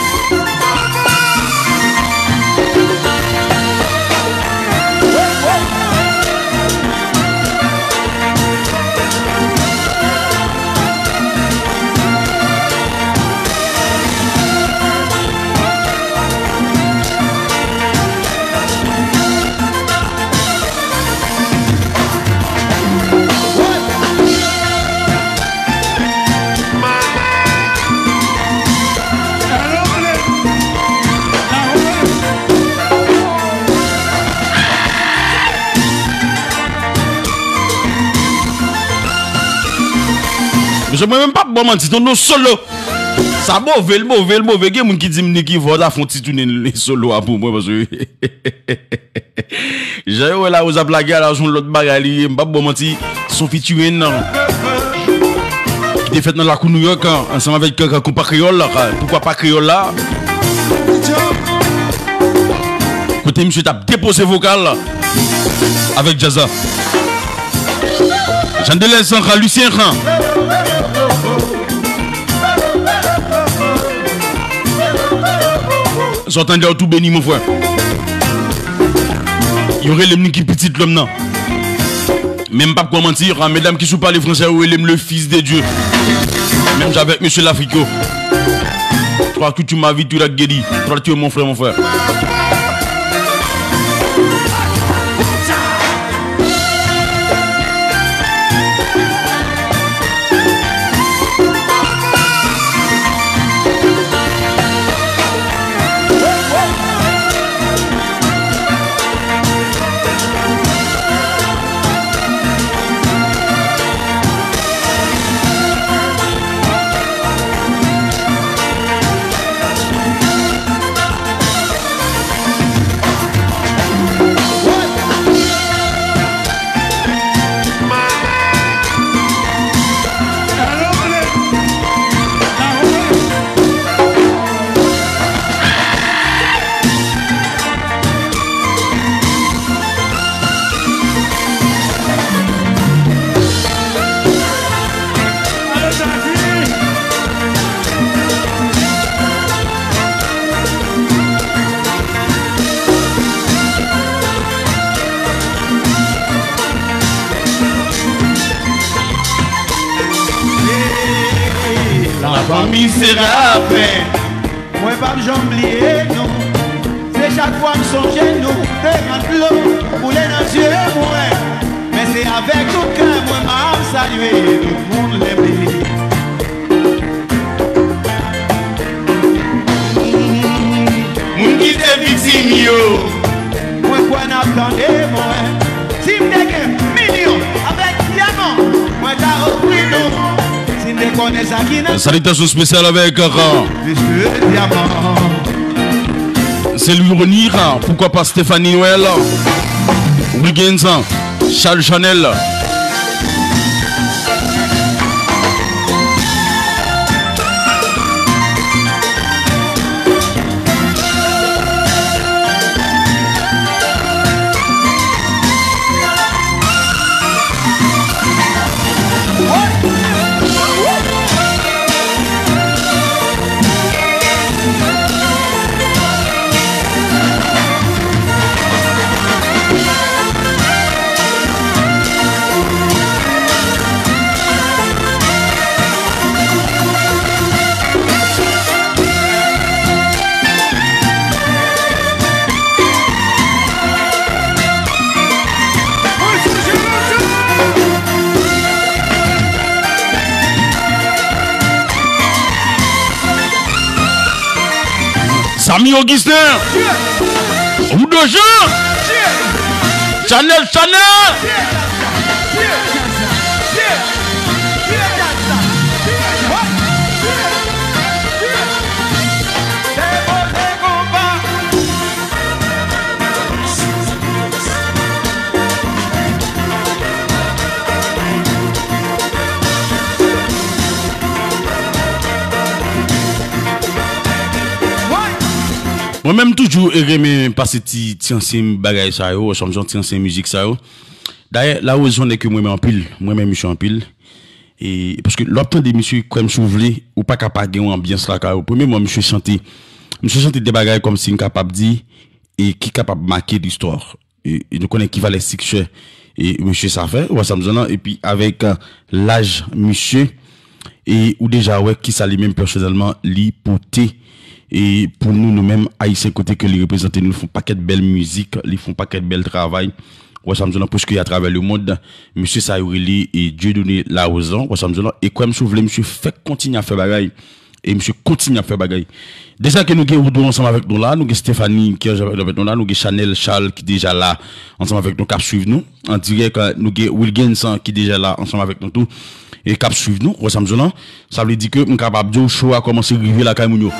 Mesye, mwen menm p ap ba w manti, Tonton Solo. Sa move, l move, l move. Gen moun ki di m Nicky Vòt a fè yon ti tounen solo a pou mwen, paske jan yo wè Larose ap lage a la, se yon lòt bagay li ye, m p ap ba w manti. Se yon featuring ki te fèt nan lakou Nouyòk, ansanm avèk konpa kreyòl la, poukwa pa kreyòl la. Kote misye t ap depoze vokal avèk djaz la. Jean Deleuze an ka, Lucien an ka. Sa w tande a, w tou beni, mon frè. Yo rele m Nicky pitit lòm nan. Men m p ap kwè manti, medam ki sou pale fransè, yo rele m le fils de Dieu. Menm jan avèk mesye Lafrik yo. Trois cultures, ma vie, tout la guéri. Trois cultures, mon frère, mon frère. Lafanmi Serafen. Mwen p ap janm bliye nou. Se chak fwa m sonje nou, te pran dlo koule nan zye. Avèk tout kè mwen, m ap salye tout moun leve. Moun ki te viktim yo. Mwen kwè n ap tande mwen. Si m te gen milyon avèk dyaman, mwen ta ofri nou. Si n te konnen sa ki nan Salitasyon espesyal avèk, euh, mesye dyaman. Sylvie Rony, pourquoi pas Stéphanie Noël, Wilgens, Charles Chanel. Samy Augustin, Rudo Jean, Chanel Chanel. Mwen menm toujou renmen pase ti, ti ansyen bagay sa yo, wè sa m di w, ti ansyen mizik sa yo. Dayè, Larose se yon nèg ke mwen renmen anpil, mwen renmen misye anpil. E, paske lè w ap tande misye, kwè m si w vle, ou pa ka pa gen yon anbyans lakay ou. Premyèman, misye chante, misye chante de bagay kòmsi m kapab di, e ki kapab make listwa. E, e nou konnen ki valè siksè e misye sa fè, ou wè sa m di w lan, epi avèk, euh, laj misye, e ou deja wè kisa li menm pèsonèlman li pote, e pou nou, nou menm Ayisyen, kote ke li reprezante nou, li fè yon pakèt bèl mizik, li fè yon pakèt bèl travay, ou wè sa m di w lan, preske atravè lemonn. Mesye sa yo rele, e Dieudonné Larose lan, ou wè sa m di w lan, e kwè m si w vle, misye fèk kontinye ap fè bagay. E misye kontinye ap fè bagay. Deja ke nou gen Rudo ansanm avèk nou la, nou gen Stéphanie ki ansanm avèk nou la, nou gen Chanel Charles ki deja la ansanm avèk nou, k ap swiv nou an dirèk, nou gen Wilgens ki deja la ansanm avèk nou tou, e k ap swiv nou, ou wè sa m di w lan. Sa vle di ke m kapab di w show a kòmanse rive lakay moun yo.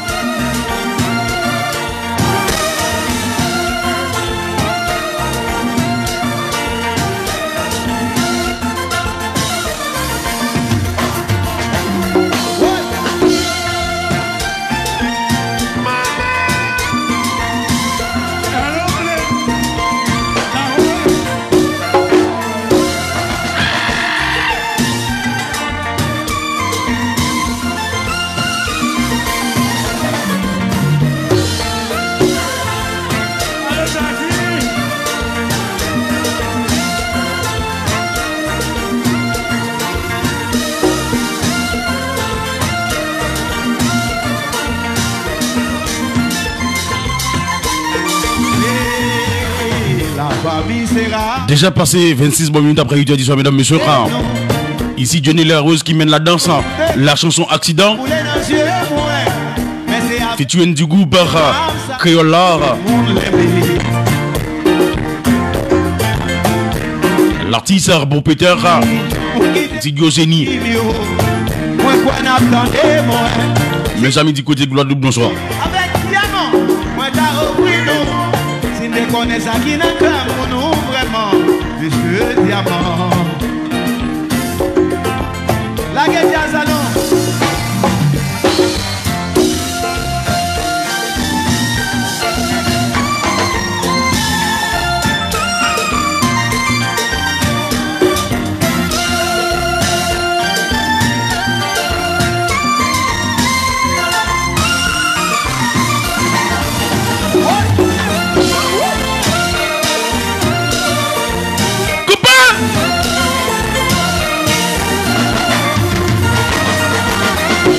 Deja pase vennsis bon minit apre uit è di swa, medam, mesye. Isi Dieudonné Larose ki menn la dans, la chanson Accident. Featuring du groupe, euh, Créole Art. L'artiste, euh, propriétaire, euh, Didio Zeni. Mezanmi, di kote Gwadloup, bonswa. Avèk dyaman, mwen ta ofri nou. Si n te konnen sa ki nan kè moun nou vrèman, mesye dyaman. Lage djaz la non. Koupe!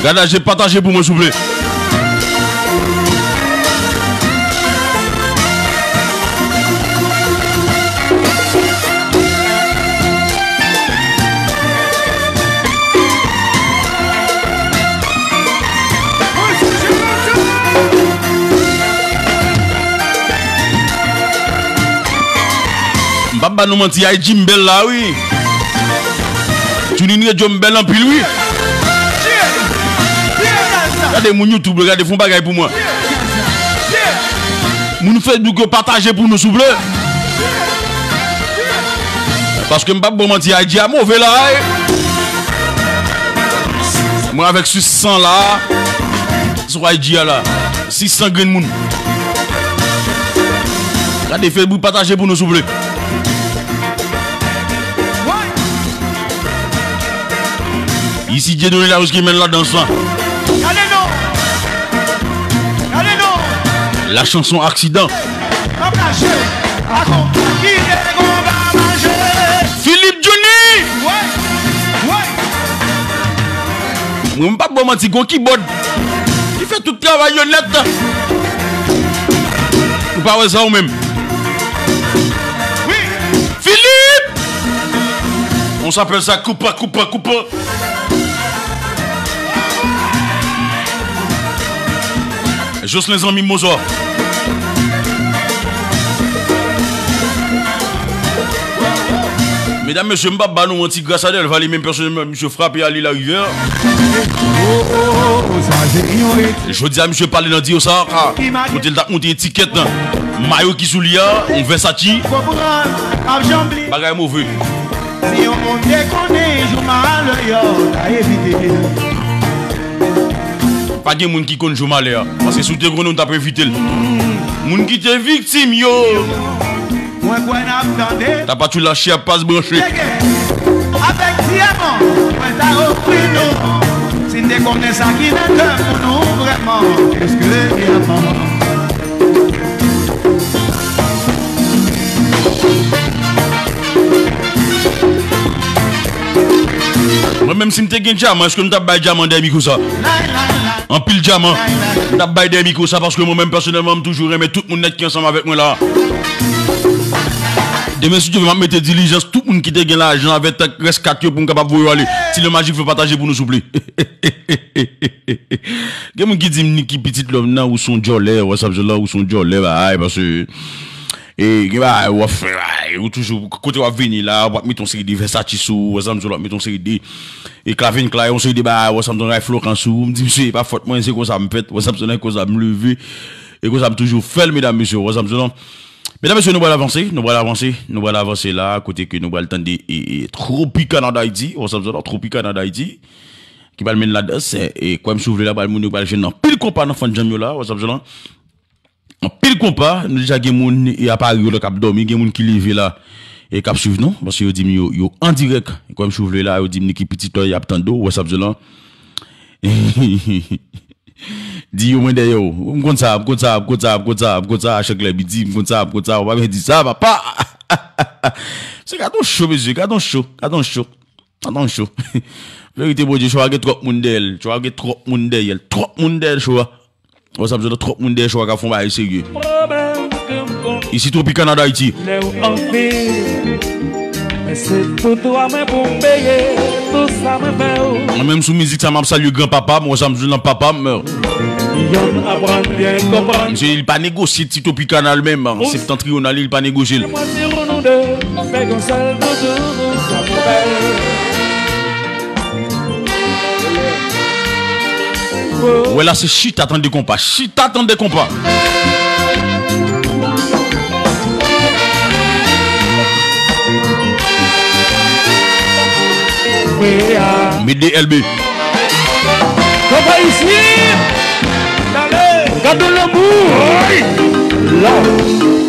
Gade, je pataje pou mwen, souple. M ap ba nou manti, I G m bèl la, wi. TuneIn Radio m bèl anpil, wi. Gade moun YouTube, gade, fè yon bagay pou mwen. Moun Facebook yo, pataje pou nou, souple. Paske m p ap ba w manti, I G a move la, wi. Mwen avèk sis san la, sou I G a la. Sis san grenn moun. Gade Facebook, pataje pou nou, souple. Isi Dieudonné Larose ki mennen ladans lan. Gade non! Gade non! La chanson Accident. Papa Jeu, akonpanye de gon ba manje. Philippe Johnny! Wè! Wè! Mwen, m p ap ba w manti, gon kibòd ki fè tout travay yo nèt. Ou pa wè sa ou menm? Wi. Philippe! On s'appelle ça koupa, koupa, koupa. Jocelyn Zanmi Mozò. Medam, mesye, m p ap ba nou manti, gras a Delva li menm pèsonèlman, misye frape a li Larivè. Jodi a, misye pale nan Diosa, kote l t ap monte etikèt mayo ki sou li a, yon Versace. Bagay move. Si yon moun te konnen jou malè yo, ta evite. Pa gen moun ki konn jou malè a. Paske si w te konnen, w t ap evite l. Moun ki te viktim yo. Mwen kwè n ap tande. Tapatchou lache ap pas branche. Avèk dyaman, mwen ta ofri nou. Si n te konnen sa ki nan kè pou nou vrèman, eskilye dyaman. Mwen menm, si m te gen dyaman, èske m t ap bay dyaman dèyè mikwo sa? Anpil dyaman. M t ap bay dèyè mikwo sa paske mwen menm pèsonèlman, m toujou renmen tout moun nèt ki ansanm avèk mwen la. Demen, si Dye vle, m ap mete dilijans tout moun ki te gen lajan avèk rès kat yo pou m kapab voye yo ale. Ti Lyon Magic Flow, pataje pou nou, souple. Gen moun ki di m, Niki Pitit Lòm nan, ou s on djòlè, wè sa m di w la, ou s on djòlè, bay, paske, e, gen bagay w ap fè, bay, ou toujou, kote w ap vini la, w ap mete yon seri de Versace sou ou, wè sa m di w la, w ap mete yon seri de, e, Calvin Klein, yon seri de bagay, wè sa m di w la, Florence sou ou, m di, mesye, e pa fòt mwen, se konsa m fèt, wè sa m di w la, konsa m leve, e konsa m toujou fè l, medam, mesye, wè sa m di w la. Medam, mesye, nou pral avanse, nou pral avanse, nou pral avanse la, kote ke nou pral tande, e, e, Tropicana d'Haïti, wè sa m di w la, Tropicana d'Haïti. Ki pral mennen ladans, e, e, kwè m si w vle la, pral moun yo pral jwenn anpil konpa nan fann djanm yo la, wè sa m di w la. Anpil konpa, nou deja gen moun, e, a Pari yo la k ap dòmi, gen moun ki leve la, e k ap swiv nou, paske yo di m yo, yo an dirèk, kwè m si w vle la, yo di m Niki Pitit Lòm, y ap tande w, wè sa m di w la. Di yo mwen dèyè w, m konn sa, m konn sa, m konn sa, m konn sa, m konn sa, a chak lè midi, m konn sa, m konn sa, w pa byen di sa, papa. Se gad on cho, mesye, gad on cho, gad on cho. Atann cho. Verite Bondye, cho a gen twòp moun dèyè l. Cho a gen twòp moun dèyè l. Twòp moun dèyè cho a. Wè sa m di w la, twòp moun dèyè cho a k ap fè yon bagay serye. Isi Tropicana d'Haïti. Mwen menm sou mizik sa, m ap salye granpapa m, wè sa m di w la, papa m. Misye, li pa negosye Ti Tropicana l menm, Septentrional, li pa negosye l. Fè yon sèl toutou sa pou fè. Wè la se chita tande konpa, chita tande konpa. Met de L B. Konpa isi. Gade lanmou. La.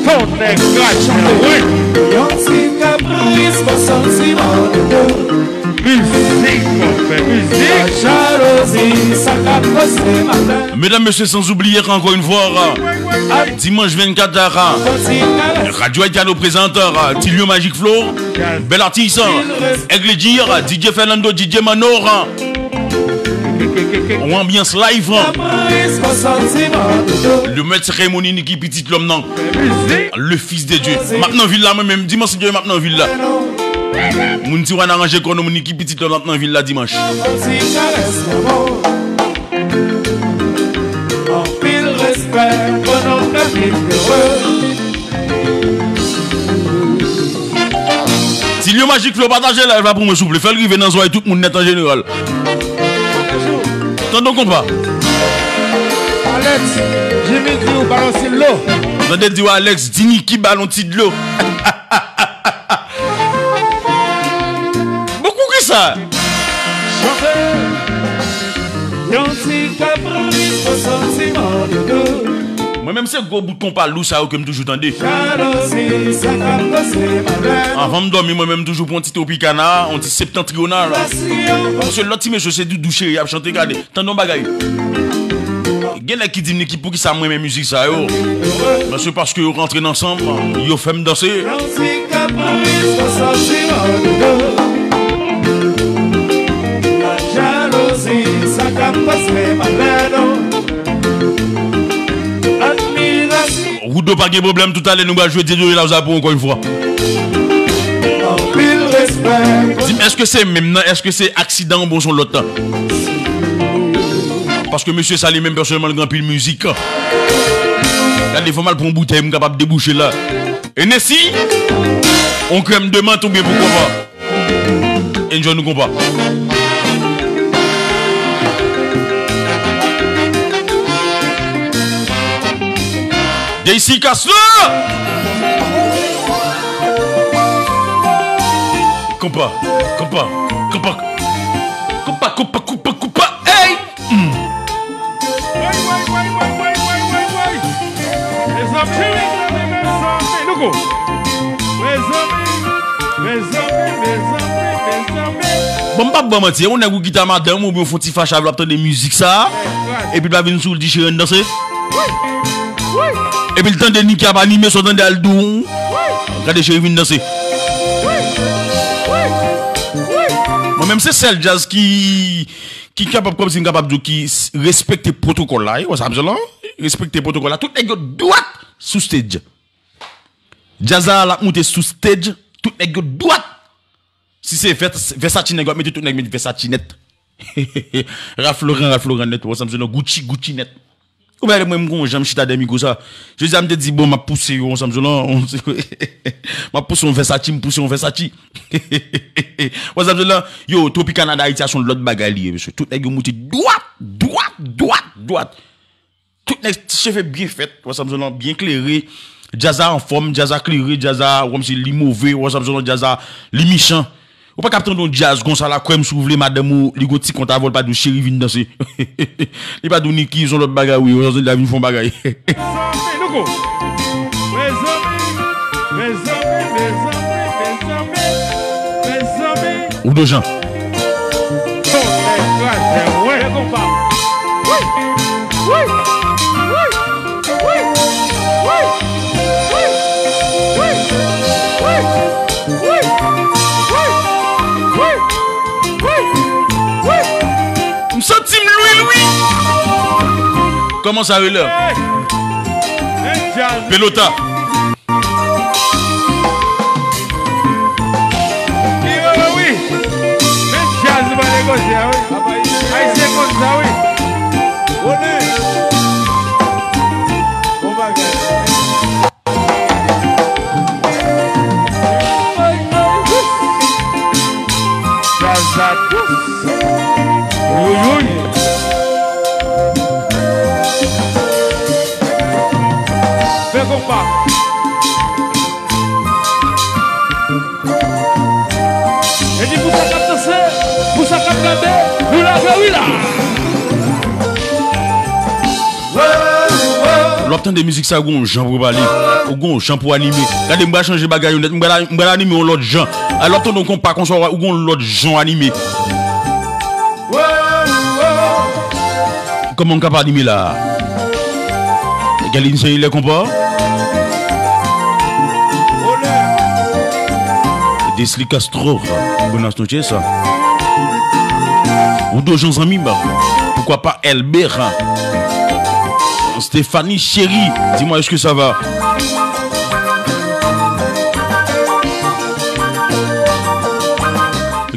Tonnè krache. Yon ti kapris pou santiman de. Mizik, konpè, mizik. Jalouzi, sa k ap koze maten. Medam, mesye, san oubliye ke, ankò yon fwa, dimanch vennkat, Radio Haitiano prezante Ti Lyon Magic Flow, bèl atis, Aigle Dji, D J Fernando, D J Manor. Yon anbyans live. Le mèt seremoni Niki Pitit Lòm nan. Le fils de Dieu. M ap nan vil la, mwen menm. Dimanch, si Dye vle, m ap nan vil la. Moun Tiwana, ranje kò nou, moun Niki Pitit Lòm, m ap nan vil la dimanch. Anpil respè pou nou pèp libere. Yo Magic Flow, pataje live la pou mwen, souple. Fè l rive nan zòrèy tout moun nèt an jeneral. Tande w konpa. Alex, Jimmy di ou balon ti dlo. Tande di w Alex, di Nicky balon ti dlo. Bon, pou kisa? Chante. Yon ti kapris pou santiman doudou. Mwen menm se gwo bout konpa lou sa yo ke m toujou tande. Jalouzi, sa k ap koze malè. Anvan m dòmi, mwen menm m toujou pran ti Tropicana, yon ti Septentrional. Paske lòt ti mesye se Doudou Cheri y ap chante, gade. Tande yon bagay. Gen nèg ki di m ni ki poukisa m renmen mizik sa yo. Men se paske yo rantre nan san m, yo fè m danse. Yon ti kapris pou santiman doudou. Jalouzi, sa k ap koze malè nou. Admirasyon. Rudo, pa gen pwoblèm, toutalè nou pral jwe Dieudo de la Zapo ankò yon fwa. Anpil respè. Di m, èske se menm nan, èske se aksidan oubyen se yon lòt tan? Paske mesye sa li menm pèsonèlman li gen anpil mizik. Gade, fò m al pran yon boutèy m kapab debouche la. Hennessy, yon krèm de mant oubyen poukwa pa? Enjoy nou konpa. Daisy Castro! Konpa, konpa, konpa. Konpa, konpa, konpa, konpa. Hey! Mm. Woy, woy, woy, woy. Mezanmi, mezanmi, mezanmi, louko. Mezanmi, mezanmi, mezanmi, mezanmi. Bon, m p ap ba w manti, yon nèg ou kite a madanm ou oubyen w fè yon ti fache avè l, w ap tande mizik sa a, epi l pa vin sou l di cheri ann danse. Epi l tande Nicky ap anime, sa w tande al di w, gade cheri vin danse. Mwen menm se sèl djaz ki ki kapab, kòmsi m kapab di w, ki s- respekte pwotokòl la, wi, wè sa m di w la? Respekte pwotokòl la. Tout nèg yo dwat sou stage. Djaz la, l ap moute sou stage, tout nèg yo dwat. Si se Vers- Versace nèg yo ap mete, tout nèg mete Versace nèt. Ralph Lauren, Ralph Lauren nèt, wè sa m di w la, Gucci, Gucci nèt. Ou pa wè mwen, m gon jan m chita dèyè mikwo sa. Jodi a, m te di, bon, m ap pouse yo, ansanm, selon, m ap pouse yon Versace, m pouse yon Versace. Ansanm, selon, yo, Tropicana Haiti a se yon lòt bagay li ye, mesye. Tout nèg yo moute dwat, dwat, dwat, dwat. Tout nèg ti cheve byen fèt, ansanm, selon, byen klere. Djaz la anfòm, djaz la klere, djaz la, kòmsi li move, ansanm, selon, djaz la, li mechan. Ou pa ka ap tande yon djaz konsa la, kwè m si w vle, madanm ou, li gon ti kont avè w, li pa di w cheri vin danse. Li pa di w Nicky, se yon lòt bagay, wi, ou santi li ta vin fè yon bagay. Mezanmi, louko. Mezanmi, mezanmi, mezanmi, mezanmi, mezanmi. Ou do jan. Tonnè kraze, wè. Wi, wi, wi, wi. M santi m lwi lwi. Kòman sa rele? Pelota. Wi, wi, wi. Men djaz nou pale koze a, wi. Ayisyen konn sa, wi. Bon bagay. Djaz la dous. Wi, wi, wi. Fè konpa. Epi pou sa k ap danse, pou sa k ap gade, nou lage wi la. Lè w ap tande mizik sa, ou gen yon jan pou w pale, ou gen yon jan pou w anime. Gade, m pral chanje bagay yo nèt, m pral, m pral anime yon lòt jan. Lè w ap tande yon konpa konsa, ou gen yon lòt jan w anime. Kòman m ka pa anime la? Gade, se lè konpa. Desli Castro, buenas noches. Ou do jan zanmi m. Pourquoi pas Elbert? Stéphanie chérie, dis-moi, est-ce que ça va?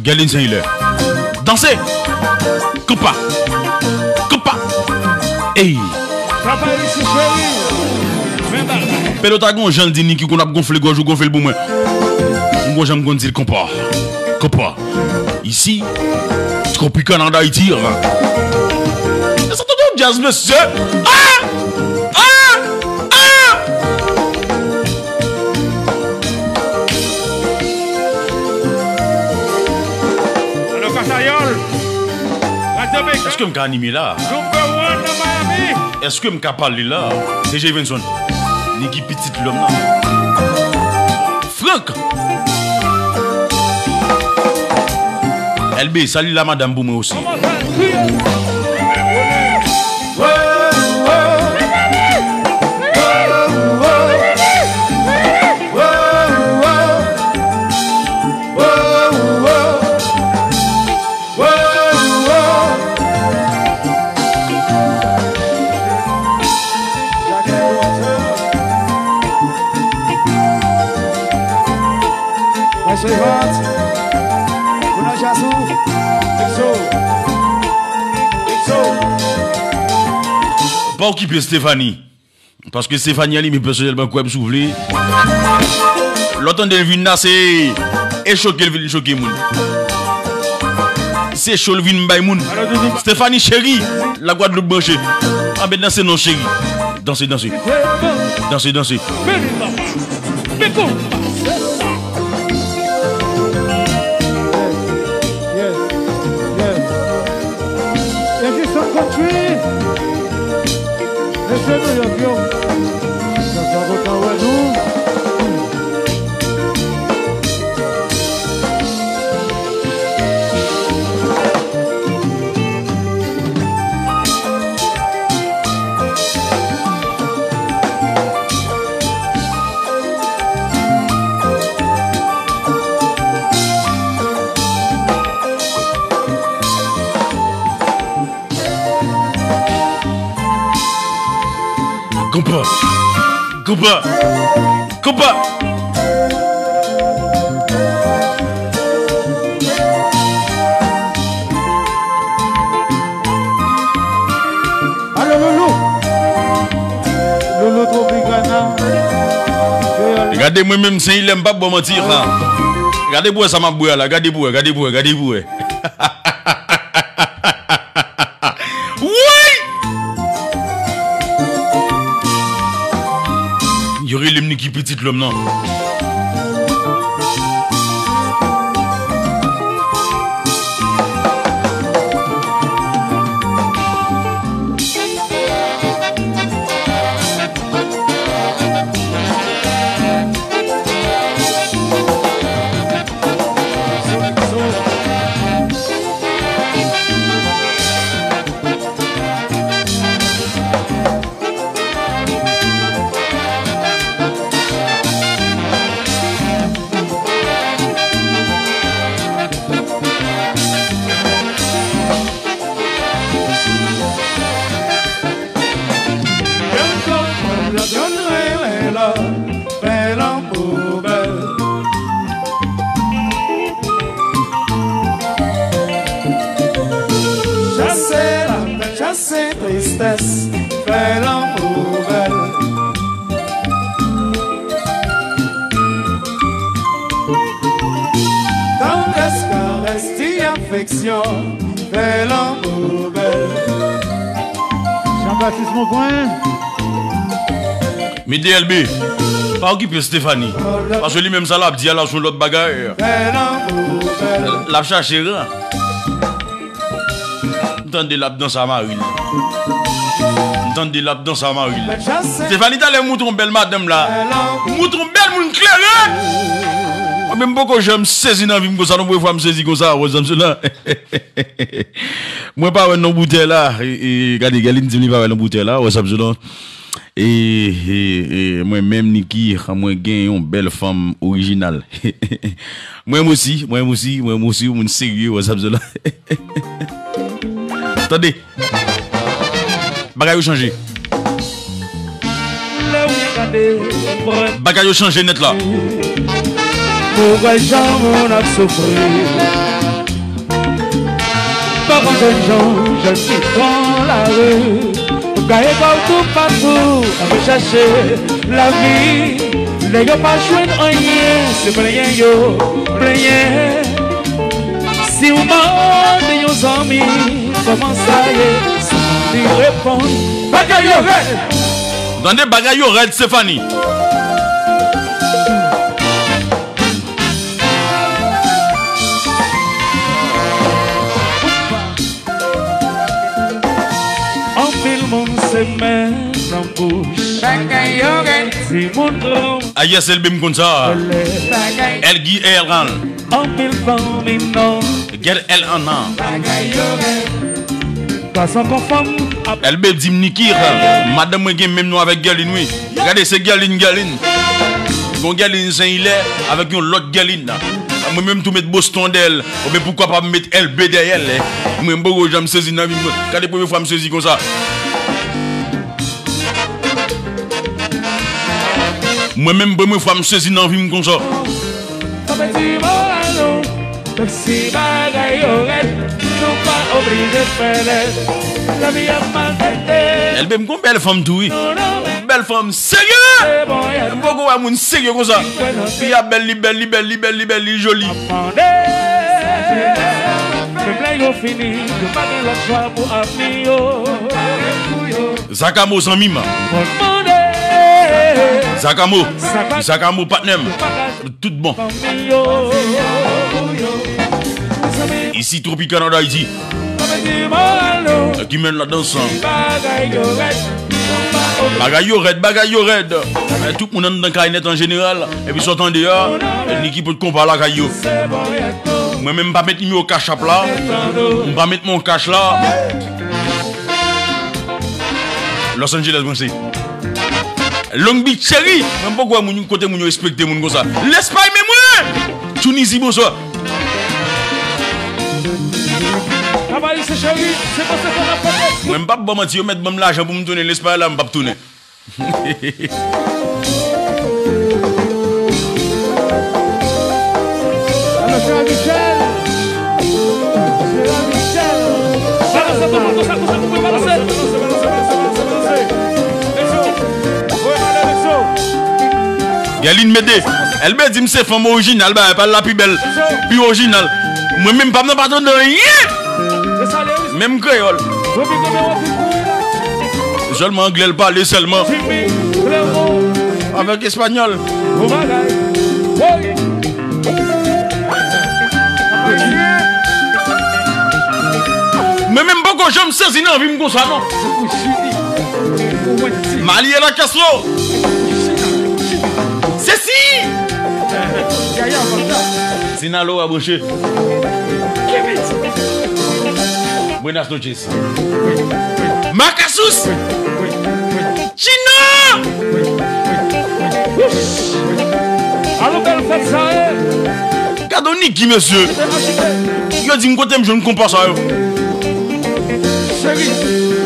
Gade, se lè. Danse! Konpa! Konpa! Ey! Papa Richie cheri, men bagay. Pelota gon jan l di Nicky konn ap gonfle gòj ou gonfle l pou mwen. M gon jan m konn di l konpa. Konpa. Isi, Tropicana Haiti, hein. E sa tout yon djaz, mesye. Ah! Ah! Ah! Alo, Kasayòl. Radyo Mega. Èske m ka anime la? Number one nan Miami. Èske m ka pale la? Se Jevenson. Niki pitit lòm nan. Frank. L B, sali la madanm pou mwen osi. Mèsi, Evans. Pou nan djaz ou. Exo. Exo. Pa okipe Stephanie. Paske Stephanie a li menm pèsonèlman kwè m si w vle. Lè w tande l vin la, se e choke l vin choke moun. Se cho l vin bay moun. Stephanie cheri, la Gwadloup branche. Anben danse non cheri. Danse, danse. Danse, danse. Mesye New York yo, sa sa kontan wè nou. Konpa. Konpa. Konpa. Alo, Loulou. Loulou Tropicana. Gade mwen menm, se ilè m p ap ba w manti, ha. Gade pou wè sa m ap bwè a la. Gade pou wè, gade pou wè, gade pou wè. Woy! Yo rele m Niki pitit lòm nan. Fè lanmou bèl. Chase lapèn, chase tristès, fè lanmou bèl. Tandrès, karès, ti afeksyon, fè lanmou bèl. Jean-Baptiste Monpwen. Mete L B. Pa okipe Stephanie. Paske li menm sa l ap di a la se yon lòt bagay. L ap chache ran. M tande l ap danse a mari l. M tande l ap danse a mari l. Stephanie talè moutre yon bèl madanm la. Moutre yon bèl moun klere. Mwen menm poko janm sezi nan vi m konsa, non, premye fwa m sezi konsa, wè, zanmi la. Mwen pa wè non boutèy la. E, e, gade, Guerline di m li pa wè non boutèy la. What's up, Zoulan? E, e, e, mwen menm, Niki, mwen gen yon bèl fanm orijinal. Mwen osi, mwen osi, mwen osi, yon moun serye, what's up, Zoulan? Tande. Bagay yo chanje. Lè w gade vrè Bagay yo chanje nèt la. Pou w wè jan moun ap soufri. Pa konn jèn jan, jèn fi pran lari. Ou gaye kò w toupatou, ap chache lavi. Lè yo pa jwenn anyen, se plenyen yo plenyen. Si w mande yon zanmi kòman sa ye, Stephanie reponn, bagay yo rèd. Tande, bagay yo rèd, Stephanie. Anpil moun se men nan bouch. Bagay yo rèd. Timoun gran. Ayè, se L B m konn sa. Bagay. Elgi Elran. Anpil fanmi non. Gèl L an nan. Bagay yo rèd. Gason kon fanm ap L B di m Niki, madanm mwen gen menm non avèk Gèlin, wi. Gade, se Gèlin, Gèlin. Gon Gèlin Sen Ilè avèk yon lòt Gèlin. Mwen menm tou met Boston dèyè l. Oubyen poukwa pa m met L B dèyè l, eh? Mwen m poko janm sezi nan vi m. Gade premye fwa m sezi konsa. Mwen menm premye fwa m sezi nan vi m konsa. Sa vle di moral nou, menm si bagay yo rèd, nou pa oblije fè lèd. Lavi ap maltrete. L B m gon bèl fanm tou, wi. Non, non. Bèl fanm serye! M poko wè moun serye konsa. Fi a bèl, li bèl, li bèl, li bèl, li bèl, li joli. Zakamo, zanmi m. Zakamo. Zakamo, patnè m. Tout bon. Isi Tropicana Haïti. Ki men la dans. Bagay yo rèd, bagay yo rèd. Eh, tout moun anndan kay nèt an jeneral. Epi sot an deyò, Niki pot konpa lakay yo. Mwen menm m pa met nimewo Cash App la. M pa met mon cash la. Los Angeles, mwen se. Long Beach, cheri. Mwen poko wè moun, kote moun yo respekte moun konsa. Lespay, men mwen! Tunisie, bonswa. Travay se cheri, se panse fò n ap fè. Mwen m p ap ba w manti, yo mèt ban m lajan pou m tounen Lespay la, m p ap tounen. Alò, Sera Michel. Sera Michel. Balanse tout moun konsa, konsa, pou mwen balanse. Gèlin Mede. L B di m se fanm orijinal, bagay pa l la pi bèl, pi orijinal. Mwen menm pa m nan pa tande anyen. Menm kreyòl. Sèlman anglè l pale sèlman. Avèk espanyòl. Mwen menm poko janm sezi nan vi m konsa non. Malie la Castro. Sesi. Sinaloa branche. Buenas noches. Macasus. China. Alon bèl fèt sa ye. Gade yon Niki, mesye. Yo di m kote m jwenn konpa sa yo. Cheri,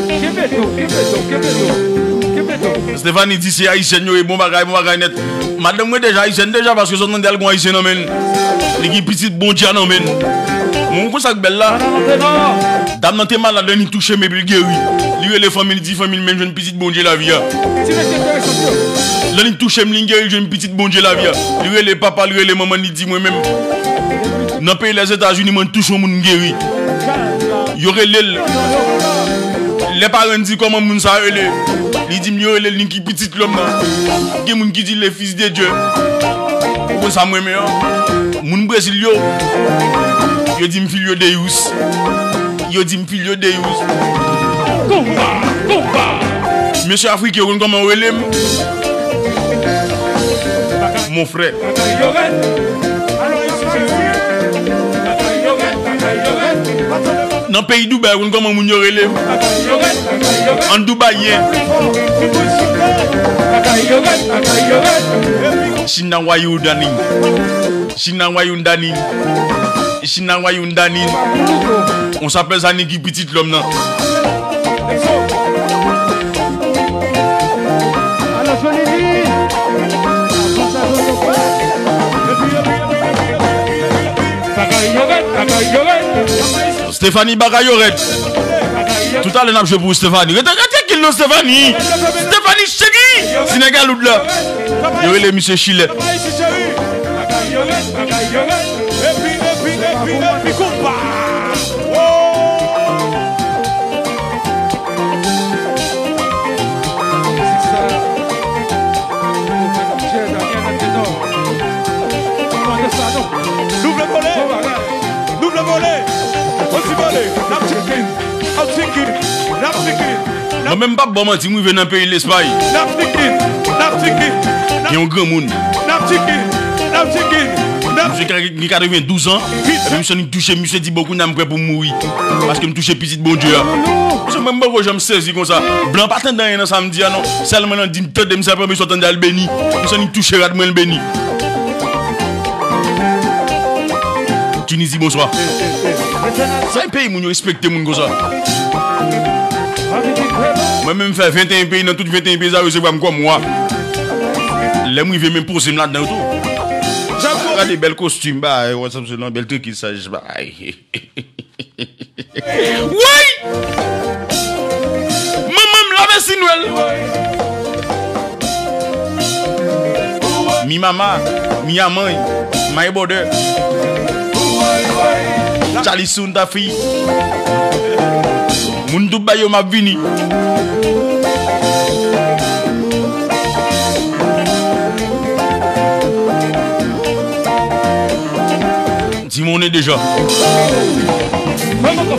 kenbe do, kenbe do, kenbe do, kenbe do. Stephanie di se ayisyèn yo ye, bon bagay, bon bagay nèt. Madanm mwen deja ayisyèn deja, paske sot nan dèl gon ayisyen nan men l. Li gen pitit Bondye a nan men l. Mwen konn sa k bèl la. Dam nan te malad, lè li touche m epi l geri. Li rele fanmi l, li di fanmi l, men jwenn pitit Bondye lavi a. Lè li touche m, li geri, jwenn pitit Bondye lavi a. Li rele papa, li rele manman, li di mwen menm. Nan peyi Lèzetazini, mwen touche yon moun geri. Yo rele l. Lè paran di kòman moun sa rele. Li di m yo rele l Niki pitit lòm nan. Gen moun ki di le fils de Dieu. Ou konn sa m renmen an? Moun Brezil yo. Yo di m filho de Deus. Yo di m filho de Deus. Konpa, konpa. Mesye afriken, ou konn kòman yo rele m? Mon frè. Nan peyi Dubai, ou konn kòman moun yo rele m? An Dubayen. China wayou dani. China wayou dani. China wayou dani. On s'appelle sa Niki pitit lòm nan. Stephanie, bagay yo rèd. Toutalè n ap jwe pou ou, Stephanie. Rete, rete, Non, Stéphanie! Stéphanie, cheri! Sinèg a loud la. Yo rele misye Chilè. Nou vle vole! Nou vle vole! On ti vole! N ap tcheke! N ap tcheke! N ap tcheke! Mwen menm, m p ap ba w manti, m rive nan peyi Lespay. N ap tcheke! N ap tcheke! Gen yon granmoun. N ap tcheke! N ap tcheke! Misye gen katrevendouz an. Epi misye annik touche m, misye di, "Bon, kounye a m prè pou m mouri. Paske m touche pitit Bondye a." Misye, mwen, m poko janm sezi konsa. Blan pa tande anyen nan sa m di a, non. Sèlman nan di m tande m, sa pran bezwen tande al beni. Misye annik touche rad mwen, l beni. Tunisie, bonswa. Sa e peyi moun yo respekte moun konsa. Mwen menm, m fè venteyen peyi, nan tout venteyen peyi sa yo resevwa m kòm wa. Lè m rive, men poze m ladan yo tou. Gade bèl kostim, ba, what's up, selon bèl trekisaj, ba. Woy! Manman m, la mèsi Nwèl. Mi mama, mi amay, my brother. Charlie Soon ta fi. Moun tou bay yo m ap vini. Ti monnen deja.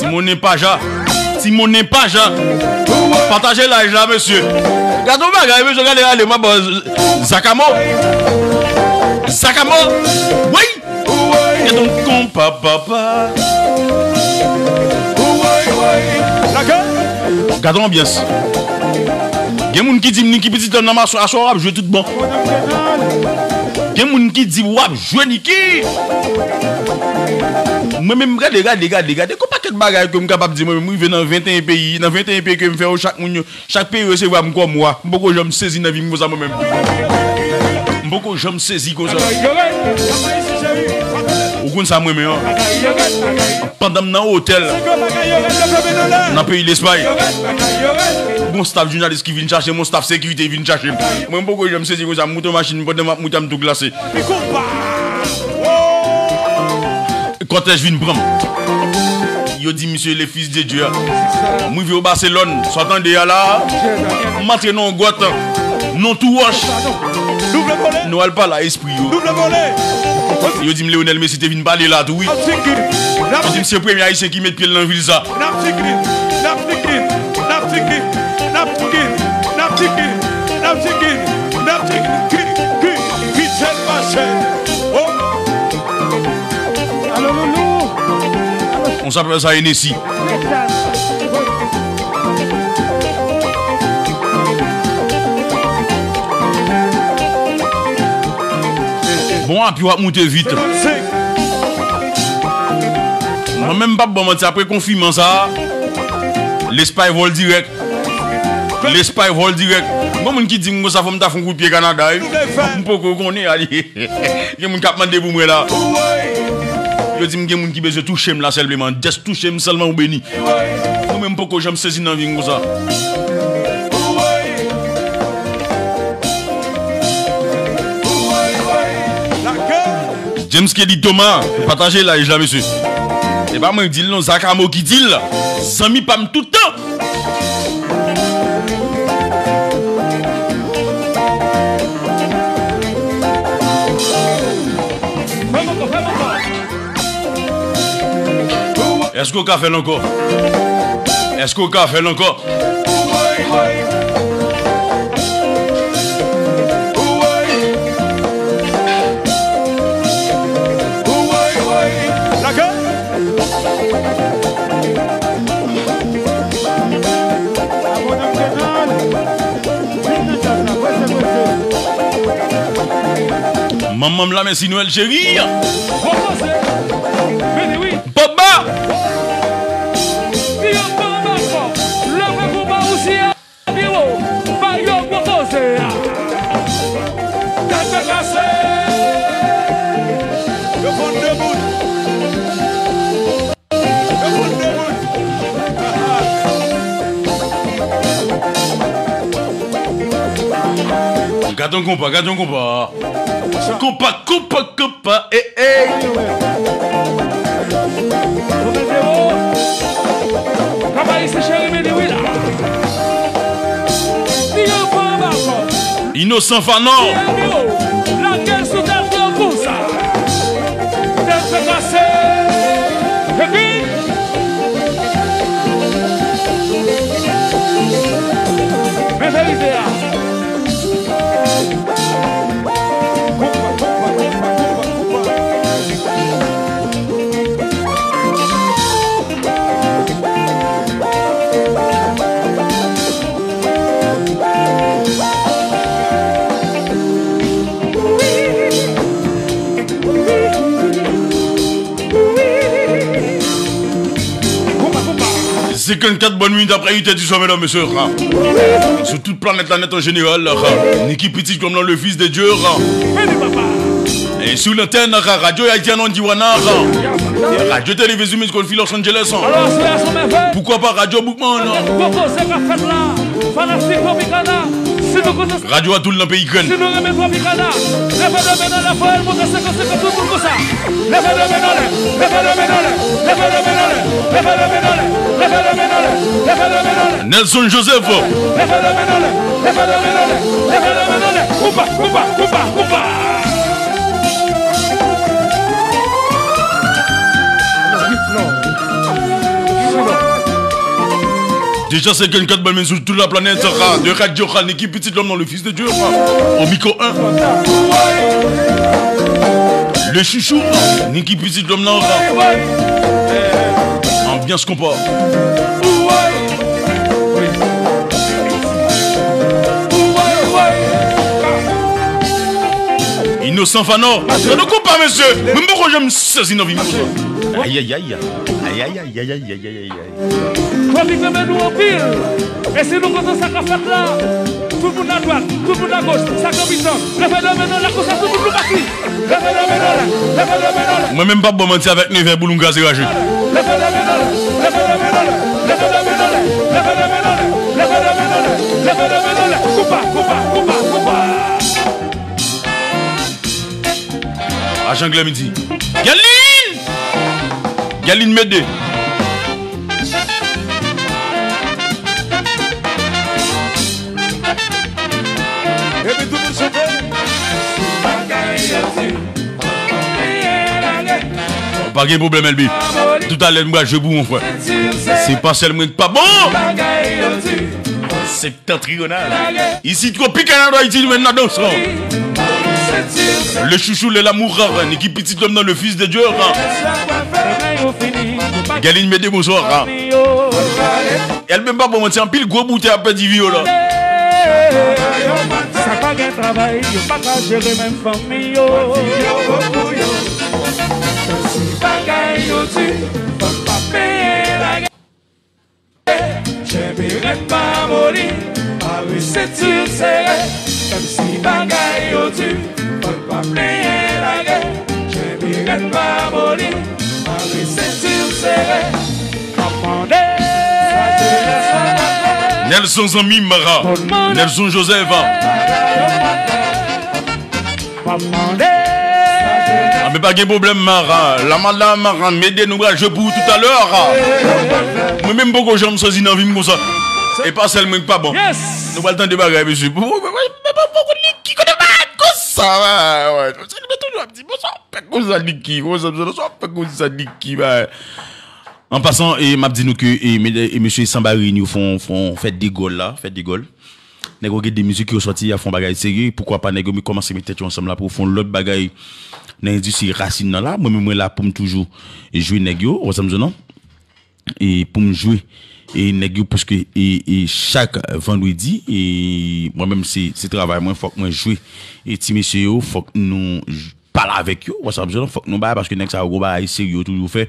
Ti monnen pa ja. Ti monnen pa ja. Pataje live la, mesye. Gade yon bagay, mesye, gade, gade, mwen bon, Zakamo. Zakamo. Woy. Gade yon konpa, papa. Gade yon anbyans. Gen moun ki di m, "Niki, pitit, nan aswè, aswè w ap jwe tout bon." Gen moun ki di, "W ap jwe, Niki." Mwen menm, gade, gade, gade, gade, gon pakèt bagay ke m kapab di, mwen menm, m rive nan venteyen peyi, nan venteyen peyi ke m fè yo, chak moun yo, chak peyi resevwa m kòm wa. M poko janm sezi nan vi m konsa, mwen menm. M poko janm sezi konsa. Ou konn sa mwen menm, an? Pandan m nan otèl nan peyi Lespay, gon staff jounalis ki vin chache m, yon staff sekirite vin chache m. Mwen, m poko janm sezi konsa, m moute machin, pandan m ap moute, m tou glase. Kòtèj vin pran m. Yo di misye le fils de Dieu a. M rive o Baselòn, sa w tande a la, m antre nan yon gwòt, nan yon twou wòch. Nou al pale a espri yo. Yo di m Lionel Messi te vin pale la tou, wi. Yo di m se premye Ayisyen ki met pye l nan vil sa. On sa apèl sa Hennessy. Bon, api w ap moute vit. Mwen menm, m p ap ba w manti, apre konfinman sa a, Lespay vòl dirèk. Lespay vòl dirèk. Gon moun ki di m konsa, fò m ta fè yon kout pye Kanada, wi. M poko konnen, ale. Gen moun k ap mande pou mwen la. Yo di m gen moun ki bezwen touche m la sèlman. Just touche m sèlman ou beni. Mwen menm poko janm sezi nan vi m konsa. James Kelly Thomas, pataje live la, mesye. E pa mwen ki di l non, Zakamo ki di l. Zanmi pa m tout tan. Èske w ka fè l ankò? Èske w ka fè l ankò? Manman m la, mèsi Nwèl cheri. Baba! Pi yo pa anba fò. Leve pou ba ou si a pi wo. Ba yo pwopoze a. Tèt kase. Yo konn de bout. Yo konn de bout. Gad yon konpa, gad yon konpa. Konpa, konpa, konpa, ey, ey. Inosan Fanò. Lage sou tèt yo konsa. Tèt yo kase. Epi, men verite a. Senkannkat bòn minit apre uit è di swa, medam, mesye. Sou tout planèt la nèt an jeneral, Niki Pitit Lòm nan, le Fils de Dieu. E sou lantèn, Radyo Haitian Antijuana, Radyo Televizyon Musical Fi Los Angeles. Poukwa pa Radyo Boukman? Radyo a tou l nan peyi Ikrèn. Si nou renmen Tropicana, leve de men nan lè fò, el monte senkant senkant, tout moun konsa. Leve de men nan lè, leve de men nan lè, leve de men nan lè, leve de men nan lè, leve de men nan lè, leve de men nan lè, leve de men nan lè. Nelson Joseph. Leve de men nan lè, leve de men nan lè, leve de men nan lè. Konpa, konpa, konpa, konpa. Deja senkannkat bòn minit sou tout la planèt, de Radyo Niki Pitit Lòm nan, le Fils de Dieu, au micro un. Le chouchou, Niki Pitit Lòm nan. Anbyans konpa. Inosan Fanò. Gade konpa, mesye. Mwen poko janm sezi nan vi m konsa. Ayayay. Ayayay. Tropik renmen nou anpil. E si nou kontan sa k ap fèt la, tout moun adwat, tout moun agoch, sa k nan mitan, leve de men nan lè konsa, tout moun nou pati. Leve de men nan lè, leve de men nan lè. Mwen menm p ap ba w manti, avèk nevè boul m kraze raje. Leve de men nan lè, leve de men nan lè, leve de men nan lè, leve de men nan lè, leve de men nan lè, leve de men nan lè. Konpa, konpa, konpa, konpa. Ajan Glè Midi. Gèlin! Gèlin Mede. Epi tout moun chante. Pa gen pwoblèm, Elbi. Toutalè, m pral jwe pou ou, mon frè. Se pa sèl mwen k pa bon. Septentrional. Isi Tropicana Ayiti, nou menm nan dans. Le chouchou, le lamour, Niki Pitit Lòm nan, le Fils de Dieu. Gèlin Mede, bonswa. Elbi, m pa ba w manti, anpil gwo boutèy ap pèdi vi yo la. Sa pa gen travay, yo pa ka jere menm fanmi yo. Si bagay yo di, fòk pa peye lagè. Tjenbe rèd pa moli, mare senti w sere. Menm si bagay yo di, fòk pa peye lagè. Tjenbe rèd pa moli, mare senti w sere. M ap mande. Nelson zanmi m, Nelson Joseph. M ap mande. Anben, pa gen pwoblèm, Mara. La madam, Mara, Mede, nou pral jwe pou ou toutalè. Mwen menm poko janm sezi nan vi m konsa. E pa sèl mwen k pa bon. Nou pral tande bagay, mesye. Poko Niki, kote bagay konsa, mwen toujou ap di, bon, sa w ap fè konsa, Niki, konsa, sa w ap fè konsa, Niki, bagay. An pasan, e, m ap di nou ke, e, mesye Sanba reyini yo fè yon, fè yon fèt de gòl la, fèt de gòl. Nèg yo gen de mizik yo sòti, y ap fè yon bagay serye. Poukwa pa nèg yo kòmanse met tèt yo ansanm la pou yo fè yon lòt bagay nan endistri rasin nan la. Mwen menm, mwen la pou m toujou jwe nèg yo, ou wè sa m di w non? E pou m jwe e nèg yo, paske e, e chak vandredi, e mwen menm se, se travay mwen, fòk mwen jwe e ti mesye yo, fòk nou j-, pale avèk yo, ou wè sa m di w non? Fòk nou bay, paske nèg sa yo gon bagay serye yo toujou fè.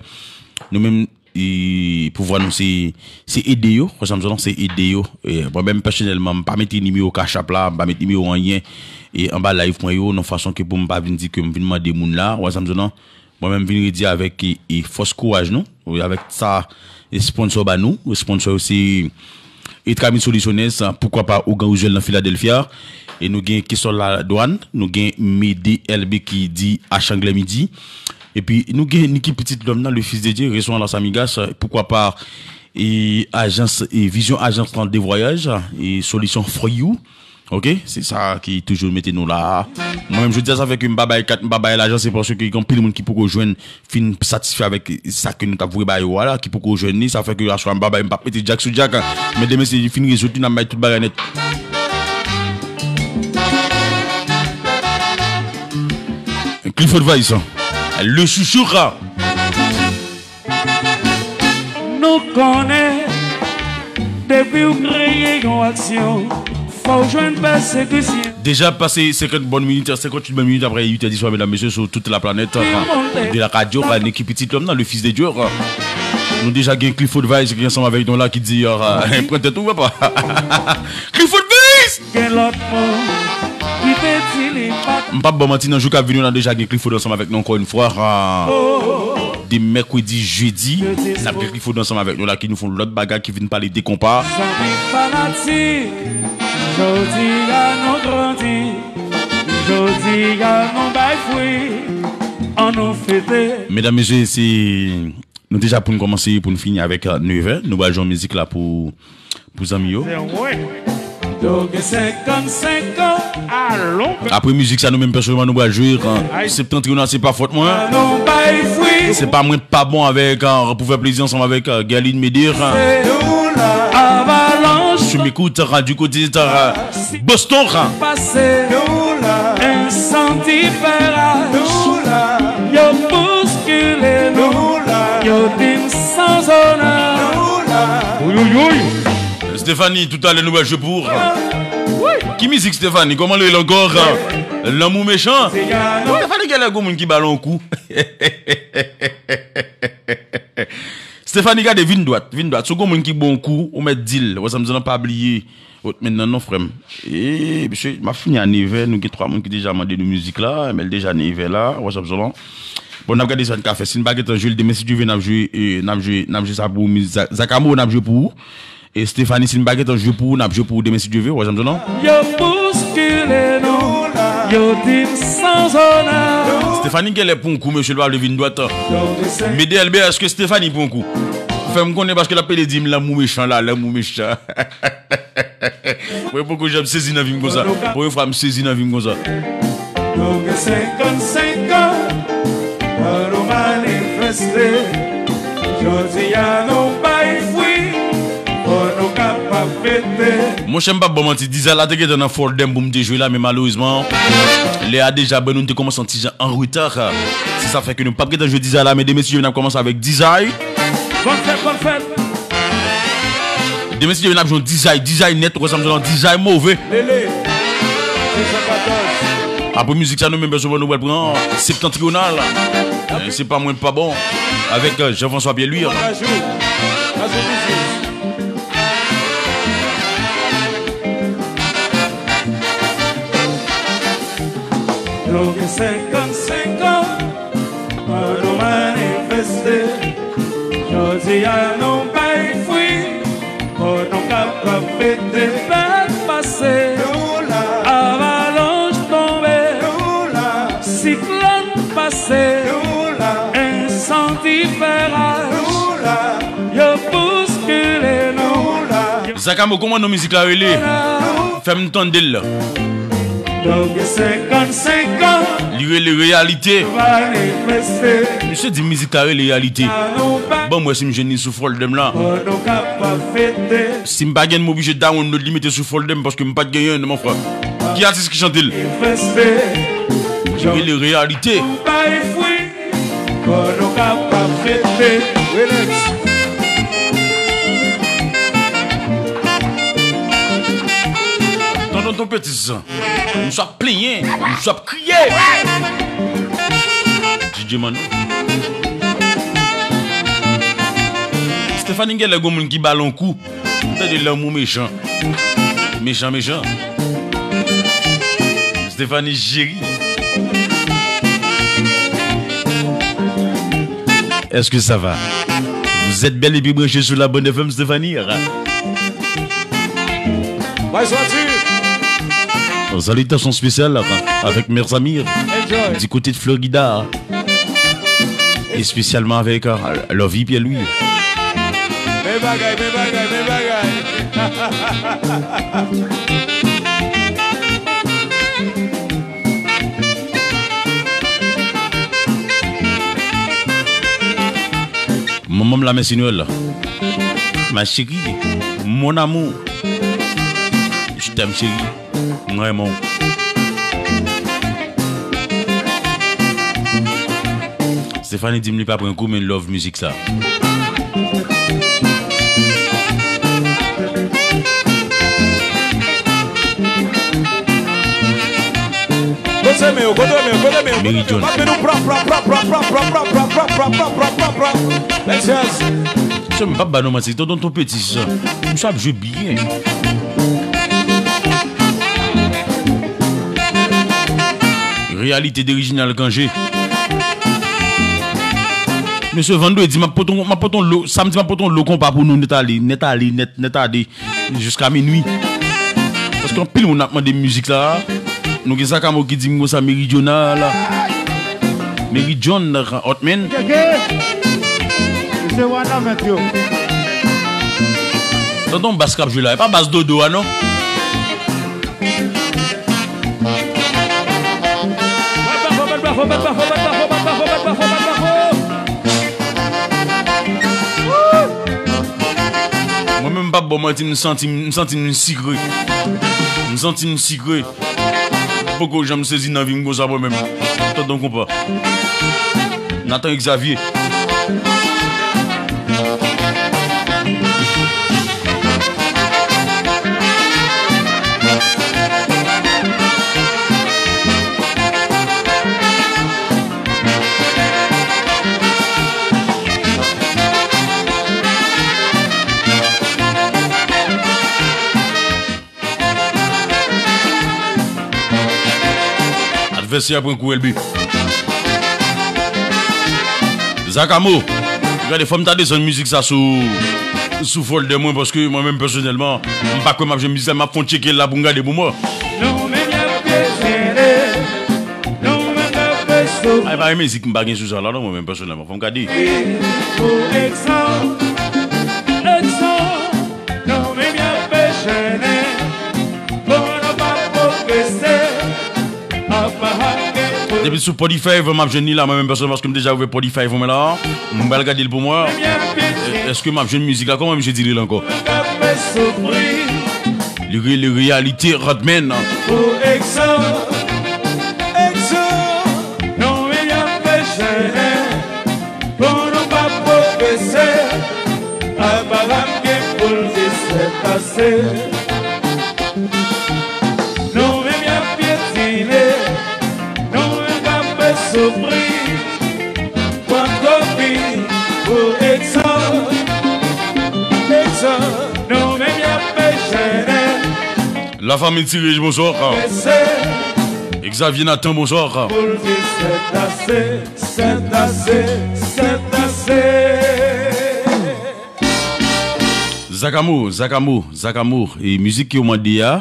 Nou menm, e, pouvwa nou se, se ede yo, ou wè sa m di w non, se ede yo. E, mwen menm pèsonèlman, m pa mete nimewo Cash App la, m pa mete nimewo anyen, e, anba live mwen yo, nan fason ke pou m pa vin di ke m vin mande moun la, ou wè sa m di w non. Mwen menm vin redi avèk, e, e, fòs kouraj nou, e, avèk sa, e, sponsor ba nou, e, sponsor yo se, e, Tramin Soluciones, poukwa pa Ougan Usuel nan Philadelphia, E nou gen Kesòl Ladwàn, nou gen Mede L B ki di Achanglè Midi. Epi nou gen Niki Pitit Lòm nan, le fils de Dieu, Reson a las Amigas, pourquoi pas, e ajans, e Vizyon Ajans lan de vwayaj, e Solution for You. Ok, se sa ki toujou mete nou la. Mwen menm, jodi a, sa fè ke m pa bay kat, m pa bay lajan, se paske gen anpil moun ki poko jwenn, fin satisfè avèk sa ke nou t ap voye ba yo a la, ki poko jwenn li. Sa fè ke aswè a, m pa bay, m p ap mete djak sou djak. Men demen, se li fin rezoud li, n a bay tout bagay nèt. Clifford Vice, le chouchou. Nou konnen, depi w kreye yon aksyon, fò w jwenn pèsekisyon. Deja pase senkant bòn minit, senkant uit bòn minit apre uit è di swa, medam, mesye, sou tout laplanèt, de la radyo, Niki Pitit Lòm nan, le fils de Dieu. Nou deja gen Clifford Vice ki ansanm avèk nou la, ki di, euh, pran tèt ou, papa. Clifford Vice! Gen lòt mo ki te di li pa. M p ap ba w manti, nan jou k ap vini yo, n a deja gen Clifford ansanm avèk nou ankò yon fwa. Ah, de mèkredi, jedi, n ap gen Clifford ansanm avèk nou la, ki nou fè yon lòt bagay, ki vin pale de konpa. Zanmi fanatik, jodi a nou grandi, jodi a nou bay fwi, ann nou fete. Medam, mesye, se Nou deja pou n kòmanse, pou n fini avèk, euh, nevè. Nou pral jwe yon mizik la pou, pou zanmi yo. Yo gen senkannsenk an, alon. Apre mizik sa, nou menm pèsonèlman, nou pral jwe, euh, Septentrional, se pa fòt mwen. Se pa mwen pa bon avèk, euh, pou fè plezi ansanm avèk, euh, Guerline Meder. Avalanche. Sou m ekout, euh, du côté, euh, Boston. Pase, ensandi fè raj. Yo bouskile nou. Yo di m san zonè. Ouyouyouy. Stéphanie, toutalè nou pral jwe pou ou. Ki mizik, Stéphanie? Kòman l rele ankò? Lanmou mechan. Stéphanie, genlè gon moun ki ba l yon kou. Stéphanie, gade, vin dwat, vin dwat. Si w gon moun ki ba w yon kou, ou mèt di l. Wè sa m di w lan, pa bliye. Ot, men nan non, frè m. E, mesye, m ap fini a nevè. Nou gen twa moun ki deja mande nou mizik la. Men l deja nevè la. What's up, Zolon? Bon, n ap gade sa n ka fè. Si n pa gentan jwe l demen, si Dye vle, n ap jwe, e, n ap jwe, n ap jwe sa pou ou. Mizik Za-, Zakamo, n ap jwe pou ou. E Stéphanie, si n pa gentan jwe pou ou, n ap jwe pou ou demen, si Dye vle. What's up, Zolon? Yo bouskile nou, yo di m san zonè. Stéphanie genlè pran kou, mesye, l pa vle vin dwat. Mede Elbè, èske Stéphanie pran kou? Fè m konnen, paske l ap pede di m lanmou mechan la, lanmou mechan. Mwen poko janm sezi nan vi m konsa. Premye fwa m sezi nan vi m konsa. Nou gen senkannsenk an, an nou manifeste. Jodi a nou bay fwi, fò nou kapab fete. Monchè, m p ap ba w manti, Dizay la te gentan nan Fordham pou m te jwe la, men malerezman, lè a deja bwè, nou te kòmanse yon ti jan an reta. Se sa fè ke nou p ap gentan jwe Dizay la, men demen, si Dye vle, n ap kòmanse avèk Dizay. Bòn fèt, bòn fèt. Demen, si Dye vle, n ap jwe yon Dizay, Dizay nèt, ou wè sa m di w lan, Dizay move. Lele, de san katòz. Apre mizik sa, nou menm pèsonèlman, nou pral pran Septentrional. Eh, se pa mwen pa bon. Avèk, euh, Jean-François Pierre-Louis. Kajou, Kajou Biznis. Nou gen senkannsenk an, an nou manifeste. Jodi a nou bay fwi, pou nou kapab fete. Fèt pase, nou la. Avalanch tonbe, nou la. Siklòn pase, nou la. Ensandi fè raj, nou la. Yo bouskile nou, nou la. Zakamo, kòman non mizik la rele? Fè m tande l. Nou gen senkannsenk an. Li rele Reyalite. Misye di mizik la rele Reyalite. Ban m wè si m jwenn li sou Fordham la. Si m pa gen, m oblije download li, mete sou Fordham, paske m pa t genyen, non, mon frè. Ki atis ki chante l? Li rele Reyalite. Pou nou kapab fete. Relax. Tonton Tonpetis, m sou ap plenyen, m sou ap kriye. D J Mano. Stéphanie, genlè gon moun ki ba l yon kou. Tande lanmou mechan. Mechan, mechan. Stéphanie chérie. Est-ce que ça va? Vous êtes bel et bien branché sur la bonne F M, Stéphanie. Bay soti. Salutations spéciales avec mes amis du côté de Florida, spécialement avec euh, Lovy Pierre-Louis. Men bagay, men bagay, men bagay. Manman m la, mèsi Nwèl. Ma chérie, mon amour, je t'aime chérie, m renmen w. Stéphanie di m li pa pran kou men love mizik sa. Kote men yo, kote men yo, kote men yo, kote men yo. Bat men nou pra, pra, pra, pra. Bèl jazz. Mesye, m p ap ba nou manti, tonton Ton Peti sa. Misye ap jwe byen. Reyalite de Reginald Cangé. Mesye, vandredi, m ap pote yon, m ap pote yon lo, samdi, m ap pote yon lo konpa pou nou nèt ale, nèt ale, nèt, nèt ale. Jiska minui. Paske anpil moun ap mande m mizik sa. Nou gen Zakamo ki di m konsa, Meridional. Meridion Hotman. Keke. Misye Wanament yo. Tande yon bas k ap jwe la. E pa bas Dodo a, non? Mwen menm m p ap ba w manti, m santi m, m santi m sikre. M santi m sikre. M poko janm sezi nan vi m konsa mwen menm. Tande yon konpa. Nathan Xavier. Advèsè a pran kou L B. Zakamo, gade, fò m ta desann mizik sa sou, sou folder mwen, paske mwen menm pèsonèlman, m pa kwè m ap jwenn mizik sa, m ap fè yon tcheke l la pou m gade pou mwen. Nou menm y ap bezwen de, nou menm k ap bezwen. Ay, pa gen mizik m pa gen sou sa la, non, mwen menm pèsonèlman, fò m gade. Pou egzanp, egzanp, nou menm y ap bezwen de, pou nou pa pwogrese. Depi sou Podify, m ap jwenn li la, mwen menm pèsonèlman, paske m deja ouvè Podify pou mwen la. M pral gade l pou mwen. E, èske m ap jwenn mizik la? Kòman misye di li la ankò? Li rele Reyalite Rodman. Pou egzanp, egzanp, nou menm y ap bezwen de, pou nou pa pwogrese. Abraham gen pou l di sètase. Nou menm y ap pyetine, nou menm k ap soufri. Pran kopi pou egzanp, egzanp, nou menm y ap bezwen de. Lafanmi Ti Rich, bonswa. Pese Xavier Nathan, bonswa. Pou l di sètase, sètase, sètase. Zakamo, Zakamo, Zakamo, e mizik ke w mande a,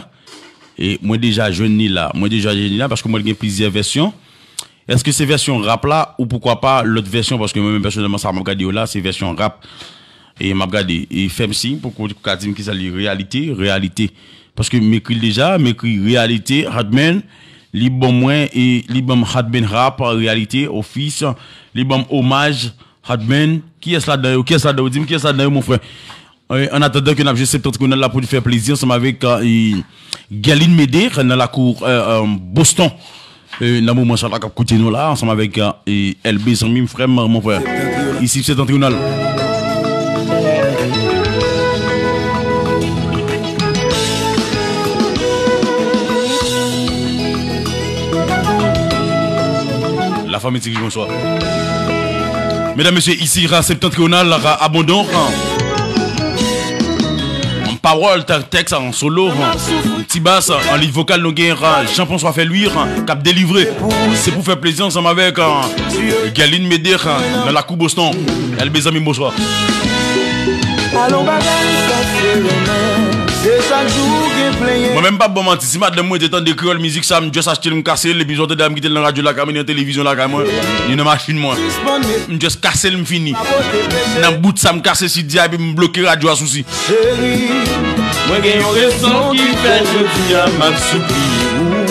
e mwen deja jwenn li la. Mwen deja jwenn li la paske mwen gen plizyè vèsyon. Èske se vèsyon rap la ou poukwa pa lòt vèsyon? Paske mwen menm pèsonèlman sa m ap gade yo la, se vèsyon rap. E m ap gade, e fè m siy pou ou ka di m kisa li Reyalite, Reyalite. Paske m ekri l deja, m ekri Reyalite, Hardman, li ban mwen, e li ban m Hardman Rap, Reyalite, Office, li ban m Omaj, Hardman, kiyès ladan yo? Kiyès ladan yo? Di m kiyès ladan yo, mon frè. E, an atandan ke n ap jwe Septentrional la pou n fè plezi ansanm avèk, e, Guerline Mede nan lakou, e, e, Boston. E, nan moman sa la k ap koute nou la, ansanm avèk, e, L B zanmi m, frè m, mon frè. Isi Septentrional. Lafanmi Ti Rich, bonswa. Medam, mesye, isi ra Septentrional, ra Abondon. Pawòl, tèks an solo, ti bas, an liy vokal, nou gen Jean-François Felui k ap delivre. Se pou fè plezi ansanm avèk Guerline Mede nan lakou Boston. L B zanmi m, bonswa. Alon bagay sa se renmen. E chak jou gen plenyen. Mwen menm, m p ap ba w manti, si madanm mwen te tande Kreyòl Mizik sa, m just achte l, m kase l, epi jan w tande a, m kite l nan radyo lakay mwen, ni nan televizyon lakay mwen, ni nan machin mwen. M just kase l, m fini. Nan bout sa, m kase si di a, epi m bloke radyo a sou si. Cheri, mwen gen yon rezon ki fè jodi a m ap sipliye ou.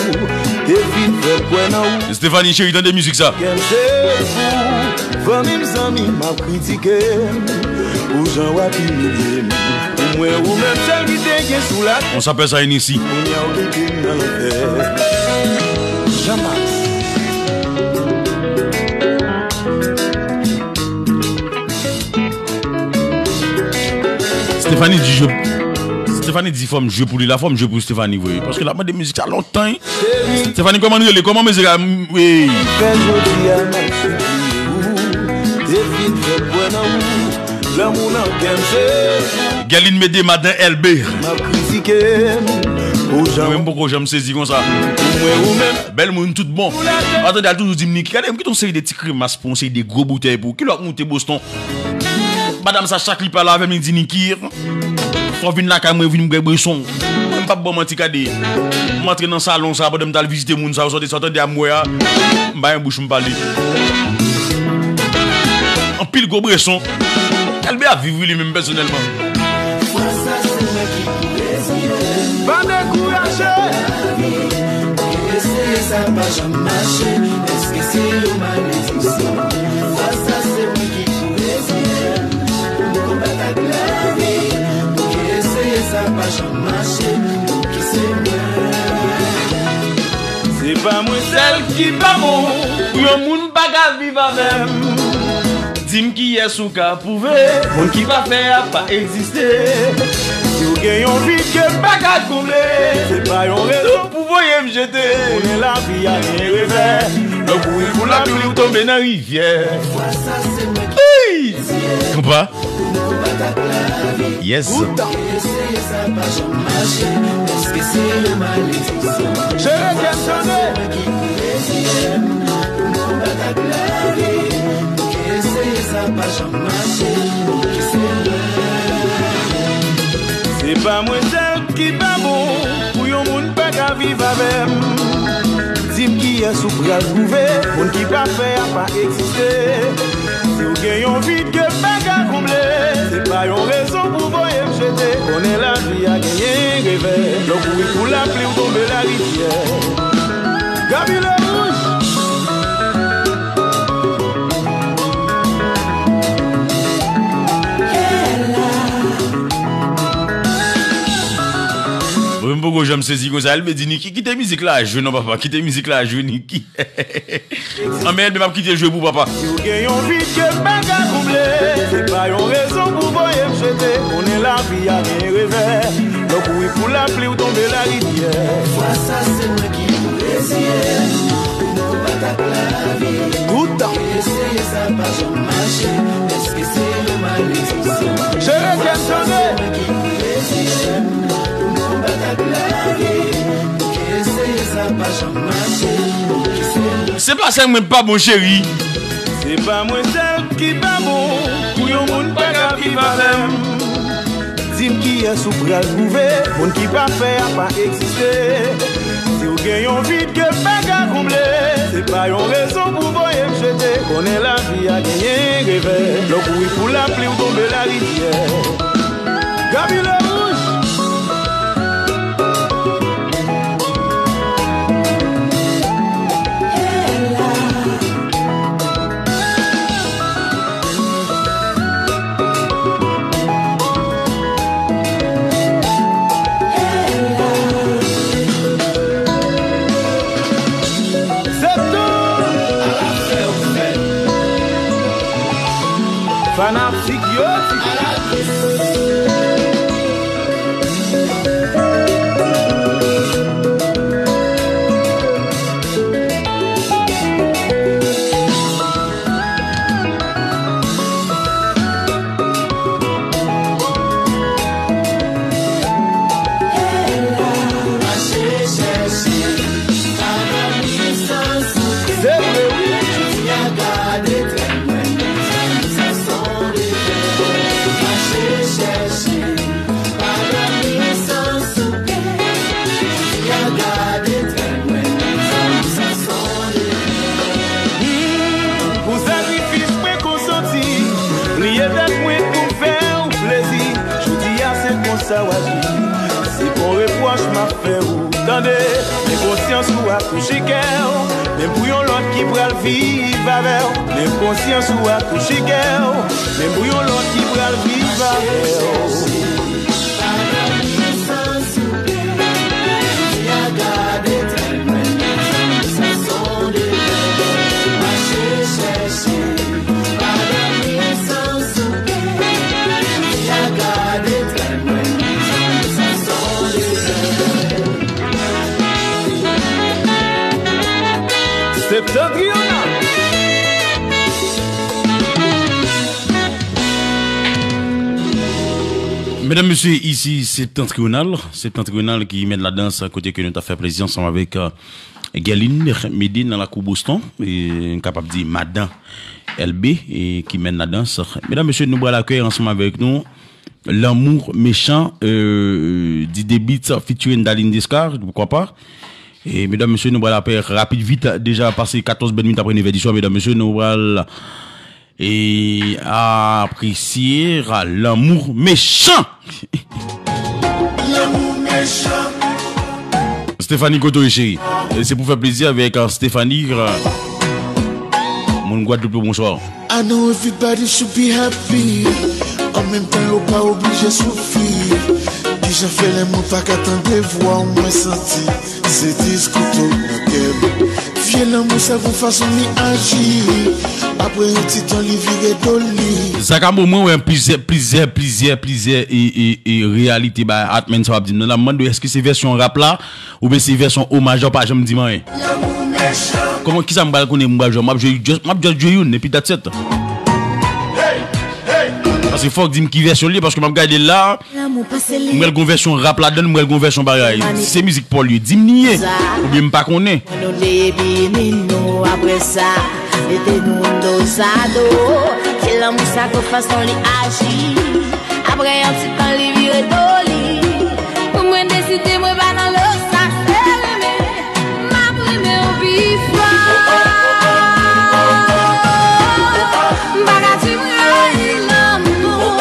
Te fin fè kwè nan ou. Stephanie, cheri, tande mizik sa. Kè m se pou fanmi m, zanmi m ap kritike m pou jan w ap imilye m. Pou mwen, ou menm sèl ki te gen sou latè. On s'appelle ça Hennessy. Kounye a, ou kite m nan lanfè. Jean Max. Stephanie di je, Stephanie di fò m jwe pou li la, fò m jwe pou Stephanie vre. Paske l ap mande mizik sa lontan, wi. Stephanie, kòman n rele? Kòman mizik la? Wi. Fè jodi a m ap sipliye ou. Te fin fè kwè nan ou. Lanmou nan kè m se. Guerline Mede, madan Elbe. M ap kritike m pou jan. Mwen menm poko janm sezi konsa. Pou mwen ou menm. Bèl moun tout bon. Atande, al toujou di m Niki. Gade, m kite yon seri de ti kremas pou yon seri de gwo boutèy pou ou. Kilè w ap moute Boston? Madanm sa, chak li pale avè m, li di, "Niki, fò w vin lakay mwen, vin bwè bweson." Mwen, m p ap ba w manti, gade. M antre nan salon sa, pandan m t al vizite moun sa, yo sòti, sa w tande a m wè a, m bay yon bouch, m pale. Anpil gwo bweson. Elbe ap viv, wi, li menm pèsonèlman. Fwa sa, se mwen ki pou reziye m. Pa dekouraje. Eseye sa pa janm mache. Èske se yon malediksyon? Fwa sa, se mwen ki pou reziye m. Pou m konbat ak lavi. Pou ke eseye sa pa janm mache. Pou ki se mwen. Se pa mwen sèl ki pa bon. Pou yon moun pa ka viv avè m. Di m kiyès ou ka pwouve, moun ki pa fè a pa egziste. Si w gen yon vid ke pa ka konble, se pa yon rezon pou voye m jete. Konnen lavi a gen revè, lè w kouri pou lapli ou tonbe nan rivyè. Ey! Konpa? Yes. Jere kè m tande. Se pa mwen sèl ki pa bon pou yon moun pa ka viv avè m. Di m kiyès ou pral twouve, moun ki pafè a pa egziste. Si w gen yon vid ke pa ka konble, se pa yon rezon pou voye m jete. Konnen lavi a genyen revè. Lè w kouri pou lapli, w tonbe larivyè. Gaby Lerouge. Mwen menm poko janm sezi konsa. Elbe di, "Niki, kite mizik la jwe non, papa. Kite mizik la jwe, Niki." Anmède, m ap kite jwe pou papa. Si w gen yon vid ke pa ka konble, se pa yon rezon pou voye m jete. Konnen lavi a gen revè. Lè w kouri pou lapli, w tonbe larivyè. Fwa sa, se mwen ki pou reziye m. Pou m konbat ak lavi. Toutan. Eseye sa pa janm mache. Èske se yon malediksyon? Jere kè m tande. Fwa sa, se mwen ki pou reziye m. Pou m konbat ak lavi. Pou ke eseye sa pa janm mache. Pou ki se mwen. Se pa sèl mwen pa bon, cheri. Se pa mwen sèl ki pa bon pou yon moun pa ka viv avè m. Di m kiyès ou pral twouve, moun ki pafè a pa egziste. Si w gen yon vid ke pa ka konble, se pa yon rezon pou voye m jete. Konnen lavi a genyen revè. Lè w kouri pou lapli, w tonbe larivyè. Gaby Lerouge. Se tou. Fanatik yo di. Se pa yon repwòch m ap fè ou, tande. Men konsyans ou a touche kè w. Men pou yon lòt ki pral viv avè w. Men konsyans ou a touche kè w. Men pou yon lòt ki pral viv avè w. Septentrional. Medam, mesye, isi Septentrional. Septentrional ki mèt ladans, kote ke nou ta fè plezi ansanm avèk, euh, Guerline Médé nan lakou Boston, e, n kapab di madan L B, e, ki mèt ladans. Medam, mesye, nou pral akèy ansanm avèk nou Lanmou Mechan, euh, di Debit featuring Darline Descar, poukwa pa. E, medam, mesye, nou pral apre rapid vit, deja pase katòz bèl minit apre nevè di swa, medam, mesye, nou pral, e, apresye Lanmou Mechan. Lanmou Mechan. Stéphanie, kote w ye, cheri? E se pou fè plezi avèk, euh, Stéphanie, euh, moun Gwadloup yo, bonswa. I know everybody should be happy. An menm tan, yo pa oblije soufri. Kijan fè lè mwen pa ka tande vwa w, mwen santi se dis kouto nan kè m. Vye lanmou sa gon fason li aji. Apre yon ti tan, li vire do li. Zaka, bon, mwen wè plizyè, plizyè, plizyè, plizyè e, e, e reyalite ba Atman sa w ap di m nan la. M mande w, èske se vèsyon rap la oubyen se vèsyon omaj la, w pa janm di m anyen. Kòman, kisa m pral konnen m pral jwe? M ap jwe, just, m ap just jwe youn, epi that's it. Paske fòk di m ki vèsyon li ye, paske m ap gade la, m pral gon vèsyon rap ladann, m pral gon vèsyon bagay. Si se mizik pa w li ye, di m li ye. Oubyen m pa konnen. Nou te bini nou apre sa, mete nou do sa do. Ki lanmou sa, gon fason li aji. Apre yon ti tan li vire do li. Pou mwen deside mwen pa nan lo sa, se renmen. M ap renmen w pi fò. M pa ka di m rayi lanmou.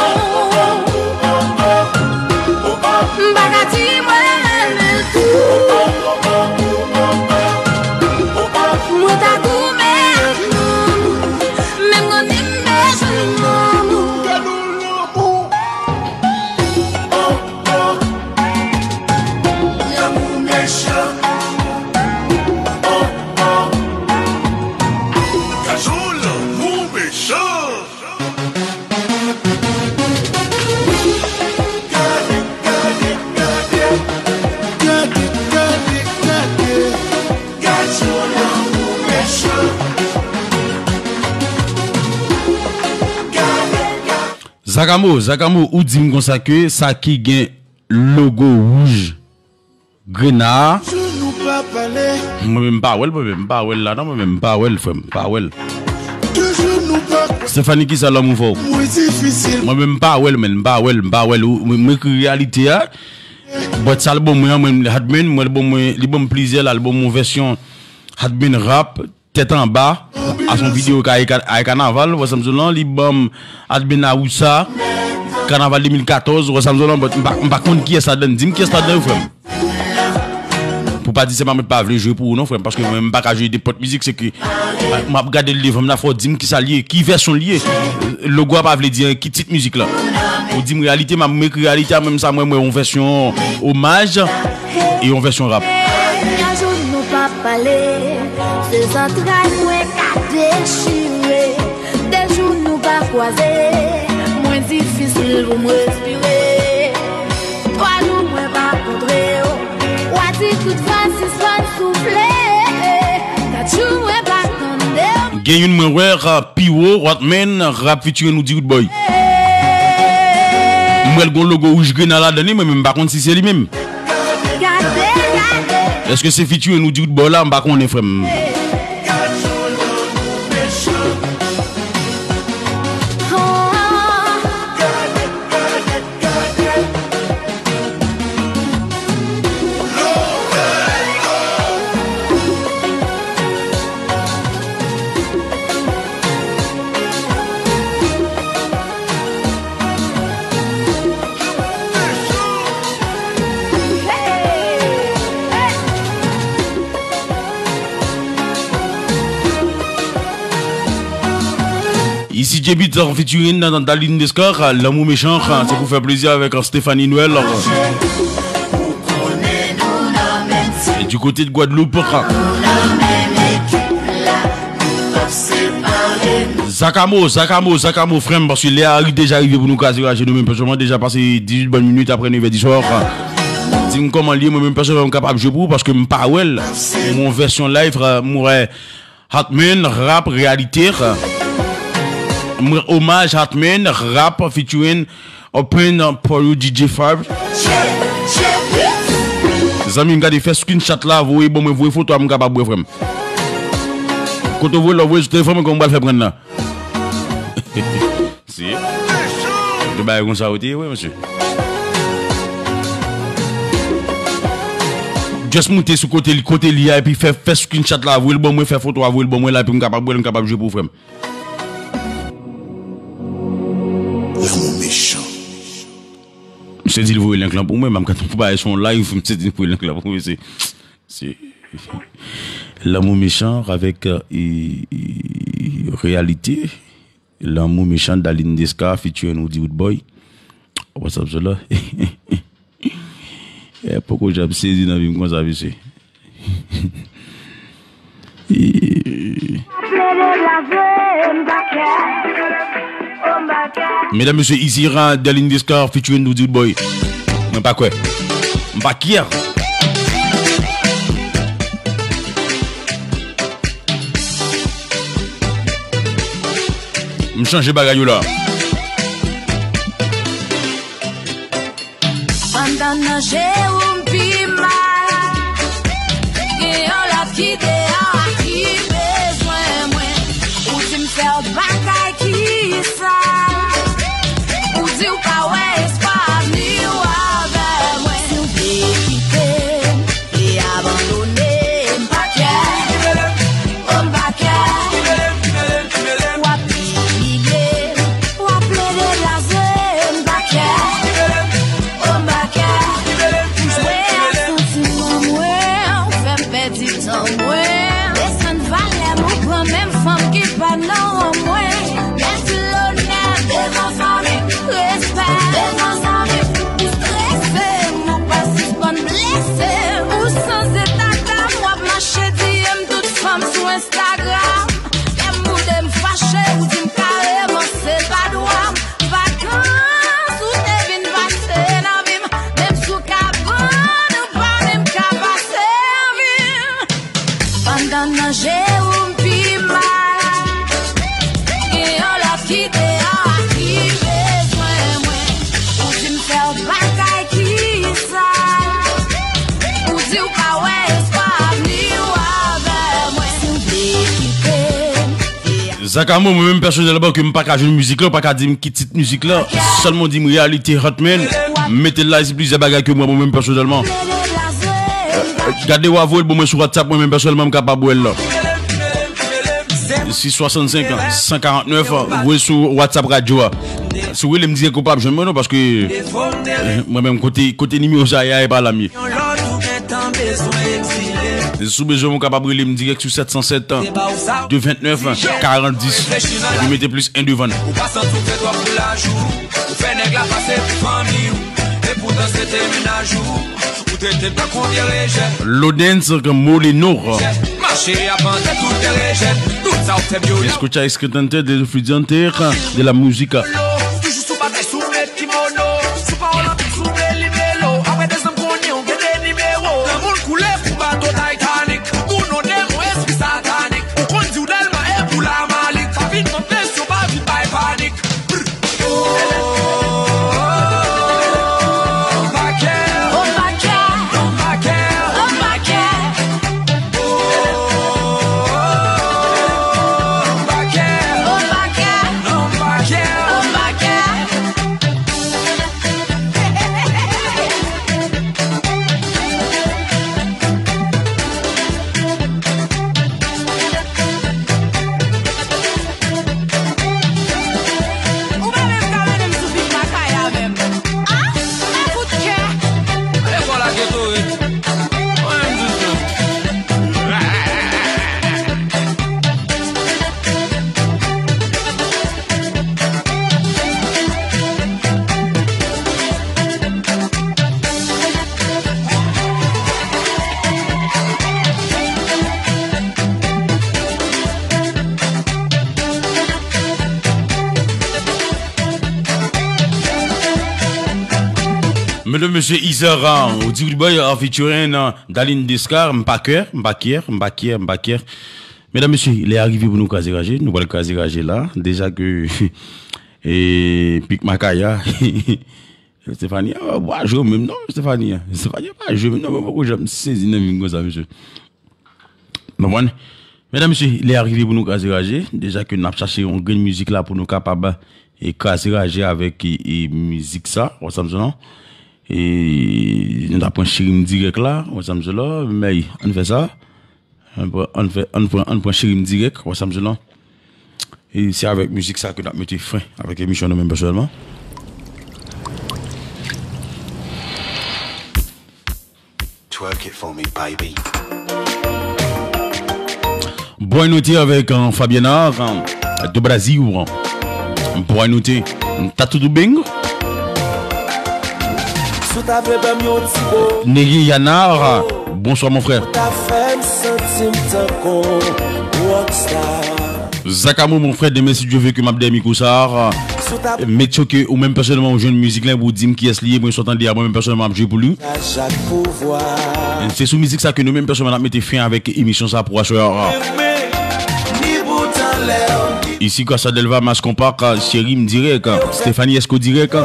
M pa ka di mwen renmen l tou. Mwen ta goumen ak lanmou. Menm konnen m bezwen lanmou. Lanmou mechan. Oh, oh. Gade yon lanmou mechan. Gade, gade, gade. Gade, gade, gade. Gade yon lanmou mechan. Gade, gade. Zakamo, Zakamo, ou di m konsa ke sa ki gen logo wouj grena a. Mwen menm m pa wè l, mwen menm m pa wè l la non, mwen menm m pa wè l, frè m, m pa wè l. Stefani, kisa lanmou fè w? Mwen menm m pa wè l, men m pa wè l, m pa wè l. Ou, mwen, mwen ekri reyalite a. But sa l ban mwen an, mwen, Hadman, mwen, l ban mwen, li ban m plizyè la, li ban m yon vèsyon Hadman rap. Tèt anba, a se yon videyo ka ay ka-, ay kanaval, ou wè sa m di w lan, li ban m Adbena Wousa, kanaval de mil katòz, ou wè sa m di w lan, but m pa, m pa konn kiyès ladan, di m kiyès ladan yo, frè m. Pou pa di se pa mwen pa vle jwe pou ou non, frè m, paske mwen m pa ka jwe nenpòt mizik, se ke m ap gade l devan m la, fò w di m kisa l ye, ki vèsyon l ye. Logo a pa vle di anyen, ki tit mizik la. Ou di m reyalite, m ap, m ekri reyalite a, menm sa mwen, mwen yon vèsyon omaj e yon vèsyon rap. Yon jou nou pa pale, se zantray mwen ka dechire. De jou nou pa kwaze, mwen difisil pou m respire. Twa jou mwen pa kontre w, w a di tout van sispann soufle. Kat jou mwen pa tande w. Gen youn mwen wè, rap pi wo, Rodman, rap featuring Roody Roodboy. M wè l gon logo wouj grena ladan li, mwen menm m pa konn si se li menm. Èske se featuring Roody Roodboy la? M pa konnen, frè m. Djebit featuring Daline Descar, Lanmou Mechan, se pou fè plezi avèk Stéphanie Noël. E du côté de Guadeloupe. Zakamo, Zakamo, Zakamo, frè m, paske lè a deja rive pou nou kraze raje nou menm pèsonèlman, deja pase dizuit bòn minit apre nevè di swa. Di m kòman l ye, mwen menm pèsonèlman m kapab jwe pou ou, paske m pa wè l. M wè yon vèsyon live, m wè Hotman, rap, reyalite. M wè omaj, Hotman, rap, featuring Open for you, D J Fab. Zanmi m, gade, fè screenshot la, voye ban mwen, voye foto a, m kapab wè, frè m. Kote w voye l, voye sou telefòn mwen, kòman m pral fè pran l la? Si. De bagay konsa ou te ye, wi, mesye. Just moute sou kote li, kote li a, epi fè, fè screenshot la, voye l ban mwen, fè foto a, voye l ban mwen la, epi m kapab wè l, m kapab jwe pou ou, frè m. Lanmou mechan. Misye di l voye link lan pou mwen, m ap gade pou bagay se yon live, misye di l voye link lan pou mwen, se, se Lanmou Mechan avèk, e, e, reyalite. Lanmou Mechan, Daline Descar, featuring Roody Roodboy. What's up, Zola? E, poko jan m sezi nan vi m konsa, mesye. E, medam, mesye, isi, Daline Descar featuring Roody Roodboy. Mwen pa kwè. M pa kwè. M chanje bagay yo la. Pandan nan je ou m pi mal, gen yon lòt ki deyò a ki bezwen mwen. Ou di m fè yon bagay, kisa? Ou di w pa wè espwa avni w avè mwen. Si w vle kite m e abandone m, pa kè. Oh, m pa kè. W ap imilye m, w ap plede blaze m, m pa kè. Oh, m pa kè. Jwe ak santiman mwen, ou fè m pèdi tan mwen. Desann valè m, ou pran menm fanm ki pa nan ran mwen. Mèsi lonè devan fanmi, respè devan zanmi. Ou strese m, ou pa sispann blese m. Ou sanze dada m, w ap mache diye m tout fanm sou Instagram. Lè m boude m fache, ou di m kareman se pa dwa m. Vakans ou te vin pase nan vi m, menm sou kabann ou pa menm ka pa sèvi m. Pandan nan je ou m pi mal, gen yon lòt ki deyò a ki bezwen mwen. Ou di m fè yon bagay, kisa? Ou di w pa wè espwa avni w avè mwen. Si w vle kite m, Zakamo, mwen menm pèsonèlman, ke m pa ka jwenn mizik la, ou pa ka di m ki tit mizik la. Sèlman w di m reyalite Hotman, m mete l la, se plizyè bagay ke mwen, mwen menm pèsonèlman. Gade, w a voye l ban mwen sou WhatsApp, mwen menm pèsonèlman, m kapab wè l la. Sis swasannsenk, san karantnèf, voye sou WhatsApp radyo a. Si w rele m dirèk, ou p ap jwenn mwen non, paske, eh, mwen menm kote, kote nimewo sa ye a, e pa la m ye. Si w bezwen m, ou kapab rele m dirèk sou sèt san sèt, de vennèf, karant dis. Epi mete plis en devan l. Ou pa santi w fè twòp pou laj ou. Ou fè nèg la pase pou fanmi w. Epoutan se te mennaj ou. Ou trete m tankou vye rejè. Lodens Molino. Mache ap vante tout vye rejè. Tout sa w fè m yo la. Escucha, escuchante, estudiante de la música. Toujou sou batay, sou met kimono. Sou pawòl anpil, sou meli melo. Apre de zanm konnen w gen de nimewo. Lanmou l koule kou bato Titanic. Ou nonde m, ou espri satanik. Ou konn di w Dèlma e pou Lamalik. Pa vin mank presyon, pa vin bay panik. Brr. Oh, m pa kè. Oh, m pa kè. Non, m pa kè. Oh, m pa kè. Oh, m pa kè. Oh, m pa kè. Non, m pa kè. Oh, m pa Medam, mesye, Isara, ou di Rude Boy, uh, featuring, uh, Daline Descar, m pa kè, m pa kè, m pa kè, m pa kè. Medam, mesye, lè a rive pou nou kraze raje, nou pral kraze raje la. Deja ke, e, Pik Makaya, Stefania, ah, pa jwe menm non, Stefania. Stefania pa jwe menm non, mwen poko janm sezi nan vi m konsa, mesye. Konprann? Medam, mesye, lè a rive pou nou kraze raje. Deja ke n ap chache yon grenn mizik la pou nou kapab, e, kraze raje avèk, e, e, mizik sa, ou wè sa m di w lan. E, nou ta pran cheri m dirèk la, ou wè sa m di w lan. Men, ann fè sa. Ann pran, ann fè, ann pran, ann pran cheri m dirèk, ou wè sa m di w lan. E se avèk mizik sa ke n ap mete fen avèk emisyon nou menm pèsonèlman. Twerk it for me, baby. Boy Noté avèk, euh, Fabiana, euh, de Brasil. Boy Noté, Tatudo bem? Si w ta vle ban m yon ti bo, Neri Yanar, bonsoir mon frère. Ou ta fè m santi m tankou rockstar. Zakamo, mon frère, demen si Dye ve ke m ap dèyè mikwo sa. Met sou ke ou menm pèsonèlman ou jwenn mizik la, epi ou di m kiyès li ye, mwen sot tande a, mwen menm pèsonèlman m ap jwe pou li. Se sou mizik sa ke nou menm pèsonèlman n ap mete fen avèk emisyon sa pou aswè a. Isi Casa Delva, Mas Compact, Cheri m dirèk, Stéphanie Esco dirèk,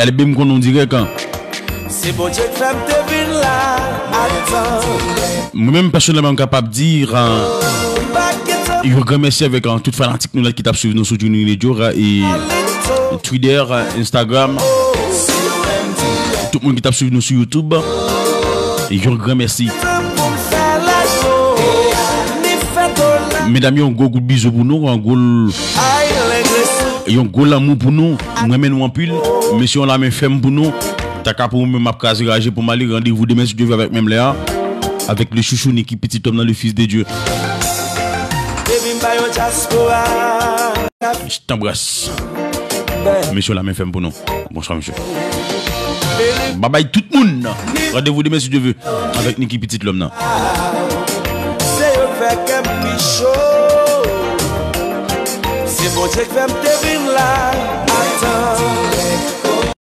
L B m konnen w dirèk. Se Bondye k fè m te vin la, atan. Mwen menm pèsonèlman m kapab di, euh, yon gran mèsi avèk, euh, tout fanatik nou nèt ki t ap swiv nou sou TuneIn Radio, euh, e Twitter, euh, Instagram. Tout moun ki t ap swiv nou sou YouTube, yon gran mèsi. Medam, yon gwo gout bizou pou nou, yon gwo, yon gwo lanmou pou nou. Mwen renmen nou anpil. Mesye, yon lamen fèm pou nou. Taka pou mwen, m ap kraze raje pou m ale. Randevou demen, si Dye ve, avèk menm lè a. Avèk le chouchou Niki, pitit òm nan, le fils de Dieu. Baby, m pa yon diaspora. Je t'embrasse. Mesye, yon lamen fèm pou nou. Bonswa, mesye. Babay tout moun. Randevou demen, si Dye ve, avèk Niki, pitit lòm nan. Se yo k fè kè m pi cho. Se Bondye k fè m te vin la. Atan.